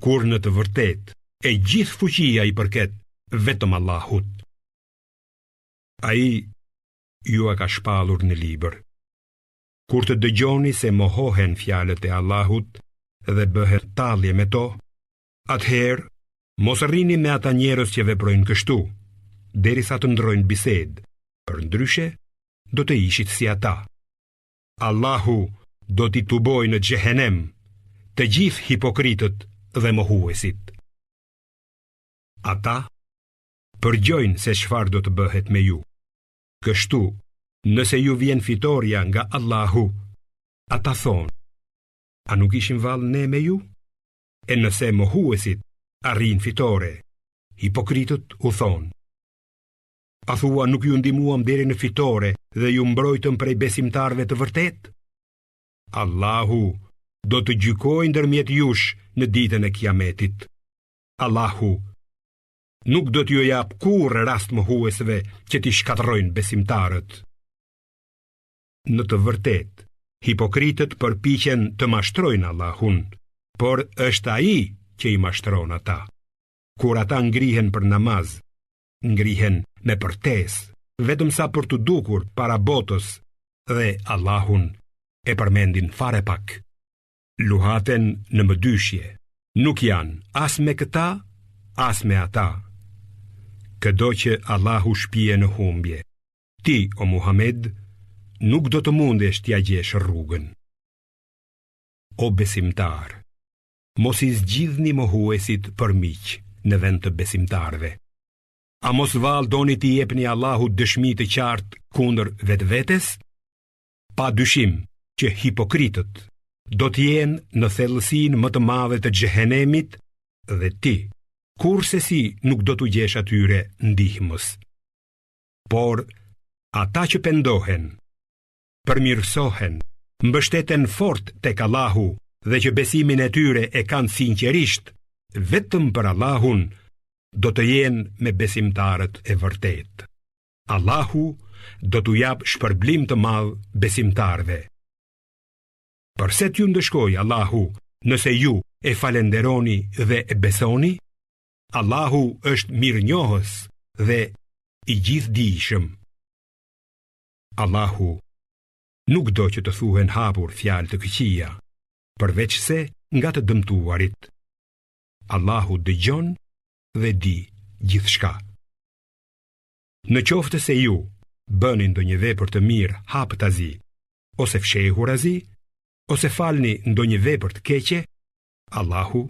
S1: kur në të vërtetë e gjithë fuqia i përket vetëm Allahut. Ai jua ka shpallur në libër. Kur të dëgjoni se mohohen fjalët e Allahut dhe bëhet tallje me to, atëherë mos rrini me ata njerëz që veprojnë kështu, derisa të ndërrojnë bisedë, përndryshe do të ishit si ata. Allahu do t'i tubojë në xhehenem të gjithë hipokritët dhe mohuesit. Ata përgjojnë se çfarë do të bëhet me ju. Kështu, nëse ju vjen fitorja nga Allahu, ata thonë, a nuk ishim vallë ne me ju? E nëse mohuesit arrijnë fitore, hipokritët u thonë, a thua nuk ju ndihmuam deri në fitore dhe ju mbrojtëm prej besimtarëve të vërtetë? Allahu do të gjykojë ndërmjet jush në ditën e Kiametit. Allahu nuk do t'ju japë kurrë rast mohuesve që t'i shkatërrojnë besimtarët. Në të vërtetë, Hipokritët përpiqen të mashtrojnë Allahun, por është Ai që i mashtron ata. Kur ata ngrihen për namaz, ngrihen me përtesë, vetëm sa për t'u dukur para botës dhe Allahun e përmendin fare pak. Luhaten në mëdyshje, nuk janë as me këta, as me ata. Këdo që Allahu shpie në humbje, ti, o Muhamed, nuk do të mundesh t'ia gjesh rrugën. O besimtarë, mos i zgjidhni mohuesit për miq në vend të besimtarëve. A mos vallë doni t'i jepni Allahut dëshmi të qartë kundër vetvetes? Pa dyshim që hipokritët do të jenë në thellësinë më të madhe të xhehenemit dhe ti, kurrsesi nuk do t'u gjesh atyre ndihmës. Por, ata që pendohen, përmirësohen, mbështeten fort tek Allahu dhe që besimin e tyre e kanë sinqerisht vetëm për Allahun, do të jenë me besimtarët e vërtetë. Allahu do t'u japë shpërblim të madh besimtarëve. Përse t'ju ndëshkojë Allahu nëse ju e falënderoni dhe e besoni? Allahu është mirënjohës dhe i gjithëdijshëm. Allahu nuk do që të thuhen hapur fjalë të këqija, përveçse nga të dëmtuarit. Allahu dëgjon dhe di gjithçka. Në qoftë se ju bëni ndonjë vepër të mirë haptazi, ose fshehurazi, ose falni ndonjë vepër të keqe, Allahu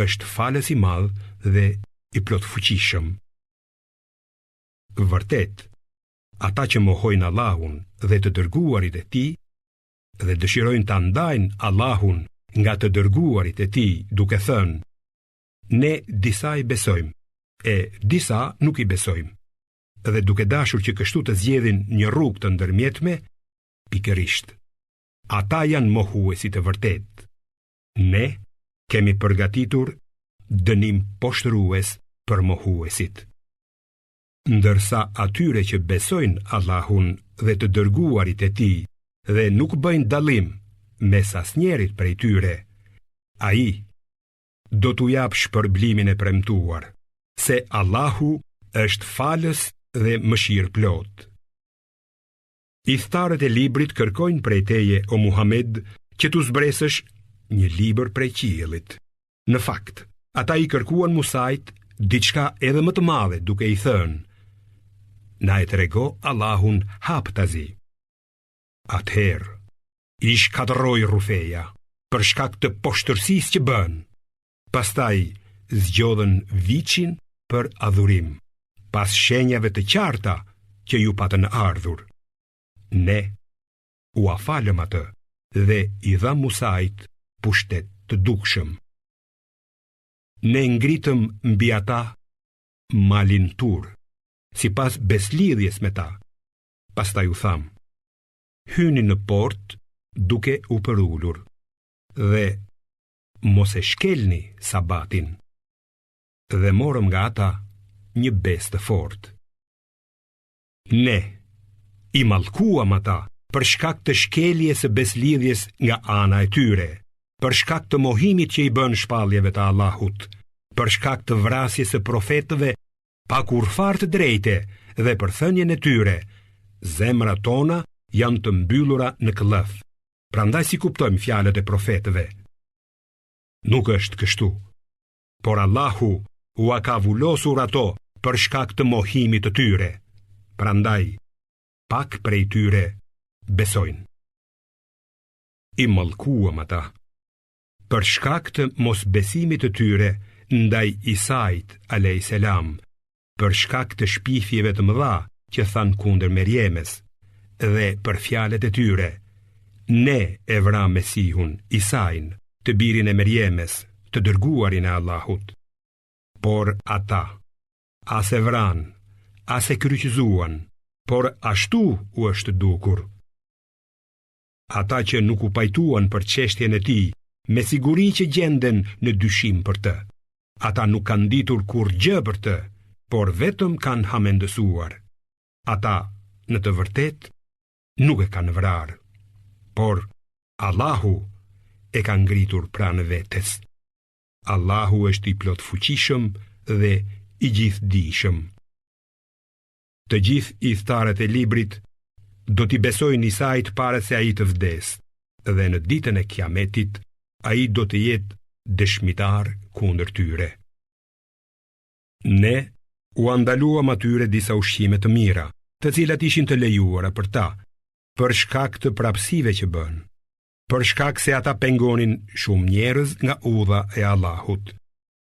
S1: është falës i madh dhe i plotfuqishëm. Vërtet, ata që mohojnë Allahun dhe të dërguarit e tij, dhe dëshirojnë ta ndajnë Allahun nga të dërguarit e tij duke thënë, Ne disa i besojmë, e disa nuk i besojmë. Dhe duke dashur që kështu të zgjedhin një rrugë të ndërmjetme, pikërisht. Ata janë mohuesit e vërtetë. Ne kemi përgatitur dënim poshtërues për mohuesit. Ndërsa atyre që besojnë Allahun dhe të dërguarit e tij dhe nuk bëjnë dallim mes asnjërit prej tyre, ai do t'u japë shpërblimin e premtuar, se Allahu është falës dhe mëshirëplotë. Ithtarët e librit kërkojnë prej teje o Muhamed që t'u zbresësh një libër prej qiellit. Në fakt, ata i kërkuan Musait diçka edhe më të madhe duke i thënë: Na e trego Allahun haptazi. Atëherë, i shkatërroi rrufeja, për shkak të poshtërsisë që bënë. Pastaj zgjodhën viçin për adhurim, pas shenjave të qarta që iu patën ardhur. Ne ua falëm atë dhe i dhamë Musait pushtet të dukshëm. Ne ngritëm mbi ata malin Tur, sipas besëlidhjes me ta. Pastaj u thamë, hyni në portë duke u përulur dhe mos e shkelni sabatin. Dhe morëm nga ata një besë të fortë. Ne i mallkuam ata për shkak të shkeljes së besëlidhjes nga ana e tyre, për shkak të mohimit që i bënë shpalljeve të Allahut, për shkak të vrasjes së profetëve pa kurrfarë të drejte dhe për thënien e tyre, zemrat tona janë të mbyllura në këllëf, prandaj s'i kuptojmë fjalët e profetëve. Nuk është kështu, por Allahu ua ka vulosur ato për shkak të mohimit të tyre, prandaj pak prej tyre besojnë. I mallkuam ata, për shkak të mosbesimit të tyre ndaj Isait a.s. për shkak të shpifjeve të mëdha që thanë kundër Merjemes dhe për fjalët e tyre, ne e vramë Mesihun, Isain, të birin e Merjemes, të dërguarin e Allahut. Por ata, as e vranë, as e kryqëzuan, por ashtu u është dukur. Ata që nuk u pajtuan për çështjen e tij, me siguri që gjenden në dyshim për të. Ata nuk kanë ditur kurrgjë për të, por vetëm kanë hamendësuar. Ata, në të vërtetë, nuk e kanë vrarë. Por, Allahu e ka ngritur pranë vetes. Allahu është i plotfuqishëm dhe i gjithëdijshëm. Të gjithë ithtarët e librit do t'i besojnë Isait para se ai të vdesë dhe në ditën e Kiametit ai do të jetë dëshmitar kundër tyre. Ne ua ndaluam atyre disa ushqime të mira, të cilat ishin të lejuara për ta, për shkak të prapësive që bënë, për shkak se ata pengonin shumë njerëz nga udha e Allahut,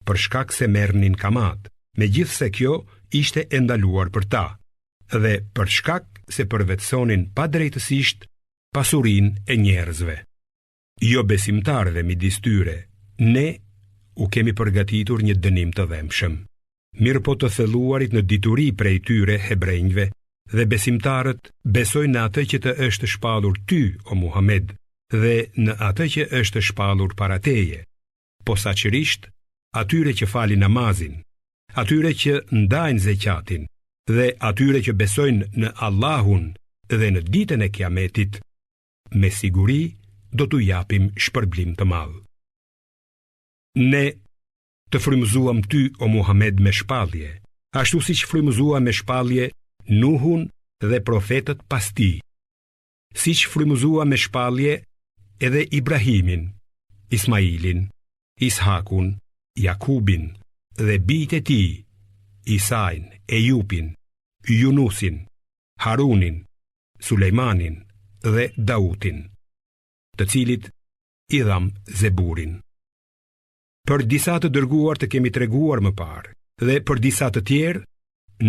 S1: për shkak se merrnin kamatë, megjithëse kjo ishte e ndaluar për ta, dhe për shkak se përvetësonin padrejtësisht pasurinë e njerëzve. Jobesimtarëve midis tyre, ne u kemi përgatitur një dënim të dhembshëm. Mirëpo të thelluarit në dituri prej tyre hebrenjve dhe besimtarët besojnë në atë që të është shpallur ty, o Muhamed, dhe në atë që është shpallur para teje, posaçërisht atyre që falin namazin, atyre që ndajnë zeqatin dhe atyre që besojnë në Allahun dhe në ditën e Kiametit, me siguri do t'u japim shpërblim të madh. Ne të frymëzuam ty o Muhamed me shpallje, ashtu siç frymëzuam me shpallje Nuhun dhe profetët pas tij. Siç frymëzuam me shpallje edhe Ibrahimin, Ismailin, Ishakun, Jakubin dhe bijtë e tij, Isain, Ejupin, Junusin, Harunin, Sulejmanin dhe Dautin, të cilit i dhamë Zeburin. Për disa të dërguar të kemi treguar më parë dhe për disa të tjerë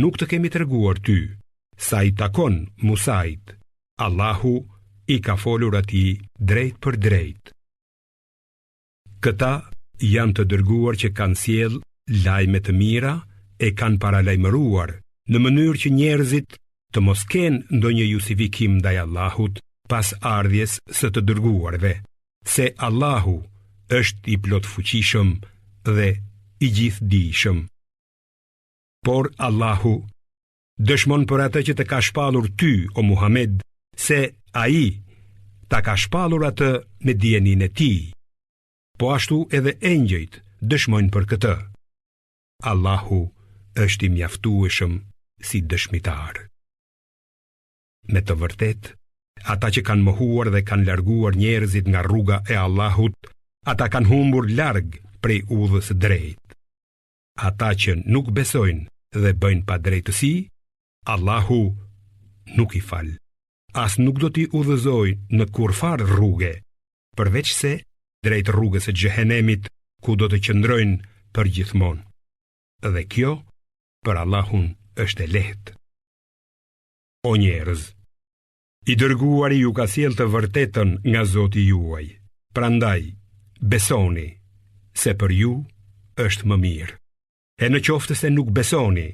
S1: nuk të kemi treguar ty. Sa i takon Musait, Allahu i ka folur atij drejtpërdrejt. Këta janë të dërguar që kanë sjellë lajme të mira e kanë paralajmëruar në mënyrë që njerëzit të mos kenë ndonjë justifikim ndaj Allahut pas ardhjes së të dërguarve. Se Allahu është i plotfuqishëm dhe i gjithëdijshëm. Por Allahu dëshmon për atë që të ka shpallur ty, o Muhamed, se ai ta ka shpallur atë me dijeninë e tij. Po ashtu edhe engjëjt dëshmojnë për këtë. Allahu është i mjaftueshëm si dëshmitar. Me të vërtetë, ata që kanë mohuar dhe kanë larguar njerëzit nga rruga e Allahut, ata kanë humbur larg prej udhës së drejtë. Ata që nuk besojnë dhe bëjnë padrejtësi, Allahu nuk i fal, as nuk do t'i udhëzojë në kurrfarë rruge, përveçse drejt rrugës së xhehenemit ku do të qëndrojnë përgjithmonë. Dhe kjo për Allahun është e lehtë. O njerëz, i dërguari ju ka sjellë të vërtetën nga Zoti juaj, prandaj besoni se për ju është më mirë. E në qoftë se nuk besoni,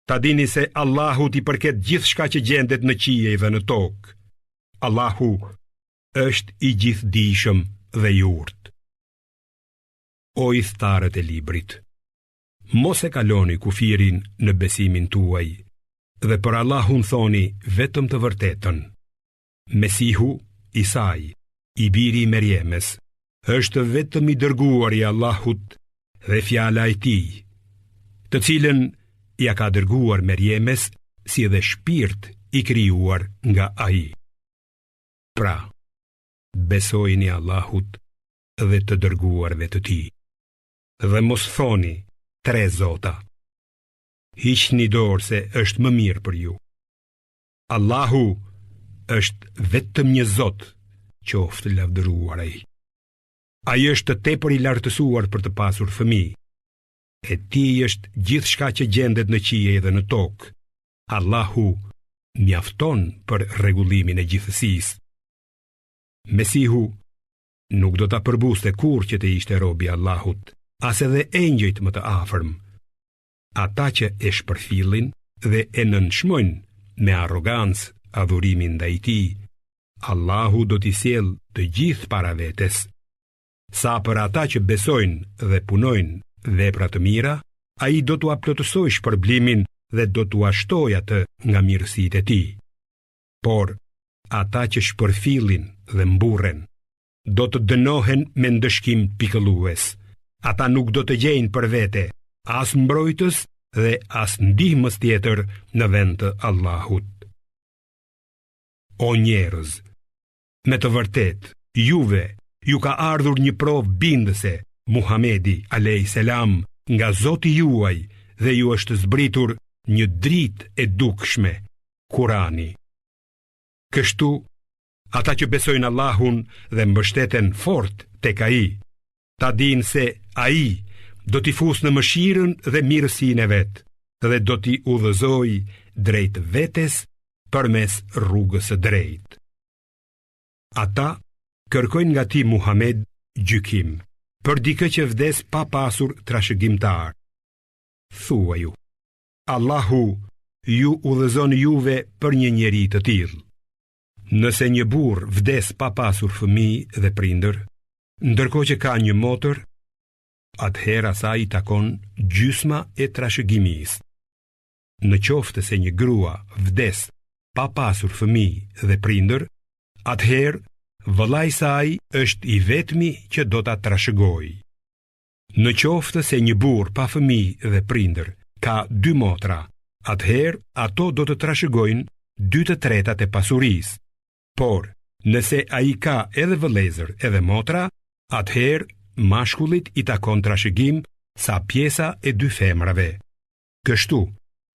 S1: ta dini se Allahut i përket gjithçka që gjendet në qiej dhe në tokë. Allahu është i gjithëdijshëm dhe i urtë. O ithtarët e librit, mos e kaloni kufirin në besimin tuaj dhe për Allahun thoni vetëm të vërtetën. Mesihu, Isai, i biri i Merjemes, është vetëm i dërguar i Allahut dhe fjala e tij, të cilën ia ka dërguar Merjemes si dhe shpirt i krijuar nga ai. Pra, besojini Allahut dhe të dërguarve të tij. Dhe mos thoni tre zota. Hiqni dorë se është më mirë për ju. Allahu është vetëm një Zot, qoftë lavdëruar ai. Ai është tepër i lartësuar për të pasur fëmijë. E tij është gjithçka që gjendet në qiej dhe në tokë. Allahu mjafton për rregullimin e gjithësisë. Mesihu nuk do ta përbuzte kurrë që të ishte rob i Allahut, as edhe engjëjt më të afërm. Ata që e shpërfillin dhe e nënçmojnë me arrogancë adhurimin ndaj tij, Allahu do t'i sjellë të gjithë para vetes. Sa për ata që besojnë dhe punojnë vepra të mira, ai do t'ua plotësojë shpërblimin dhe do t'ua shtojë atë nga mirësitë e tij. Por, ata që shpërfillin dhe mburren. do të dënohen me ndëshkim pikëllues. Ata nuk do të gjejnë për vete as mbrojtës dhe as ndihmës tjetër në vend të Allahut. O njerëz, me të vërtetë, juve ju ka ardhur një provë bindëse, Muhamedi a.s. nga Zoti juaj dhe ju është zbritur një dritë e dukshme, Kurani. Kështu, ata që besojnë Allahun dhe mbështeten fort tek ai, ta dinë se ai do t'i fusë në mëshirën dhe mirësinë e vet dhe do t'i udhëzojë drejt vetes përmes rrugës së drejtë. Ata kërkojnë nga ti Muhamed gjykim për dikë që vdes pa pasur trashëgimtar. Thuaju, Allahu ju udhëzon juve për një njeri të tillë. Nëse një burrë vdes pa pasur fëmijë dhe prindër, ndërkohë që ka një motër, atëherë asaj i takon gjysma e trashëgimisë. Në qoftë se një grua vdes pa pasur fëmijë dhe prindër, atëherë vëllai i saj është i vetmi që do ta trashëgojë. Në qoftë se një burrë pa fëmijë dhe prindër ka dy motra, atëherë ato do të trashëgojnë dy të tretat e pasurisë. Por, nëse ai ka edhe vëllezër edhe motra, atëherë mashkullit i takon trashëgim sa pjesa e dy femrave. Kështu,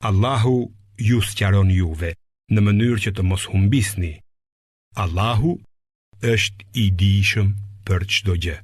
S1: Allahu ju sqaron juve, në mënyrë që të mos humbisni. Allahu është i dijshëm për çdo gjë.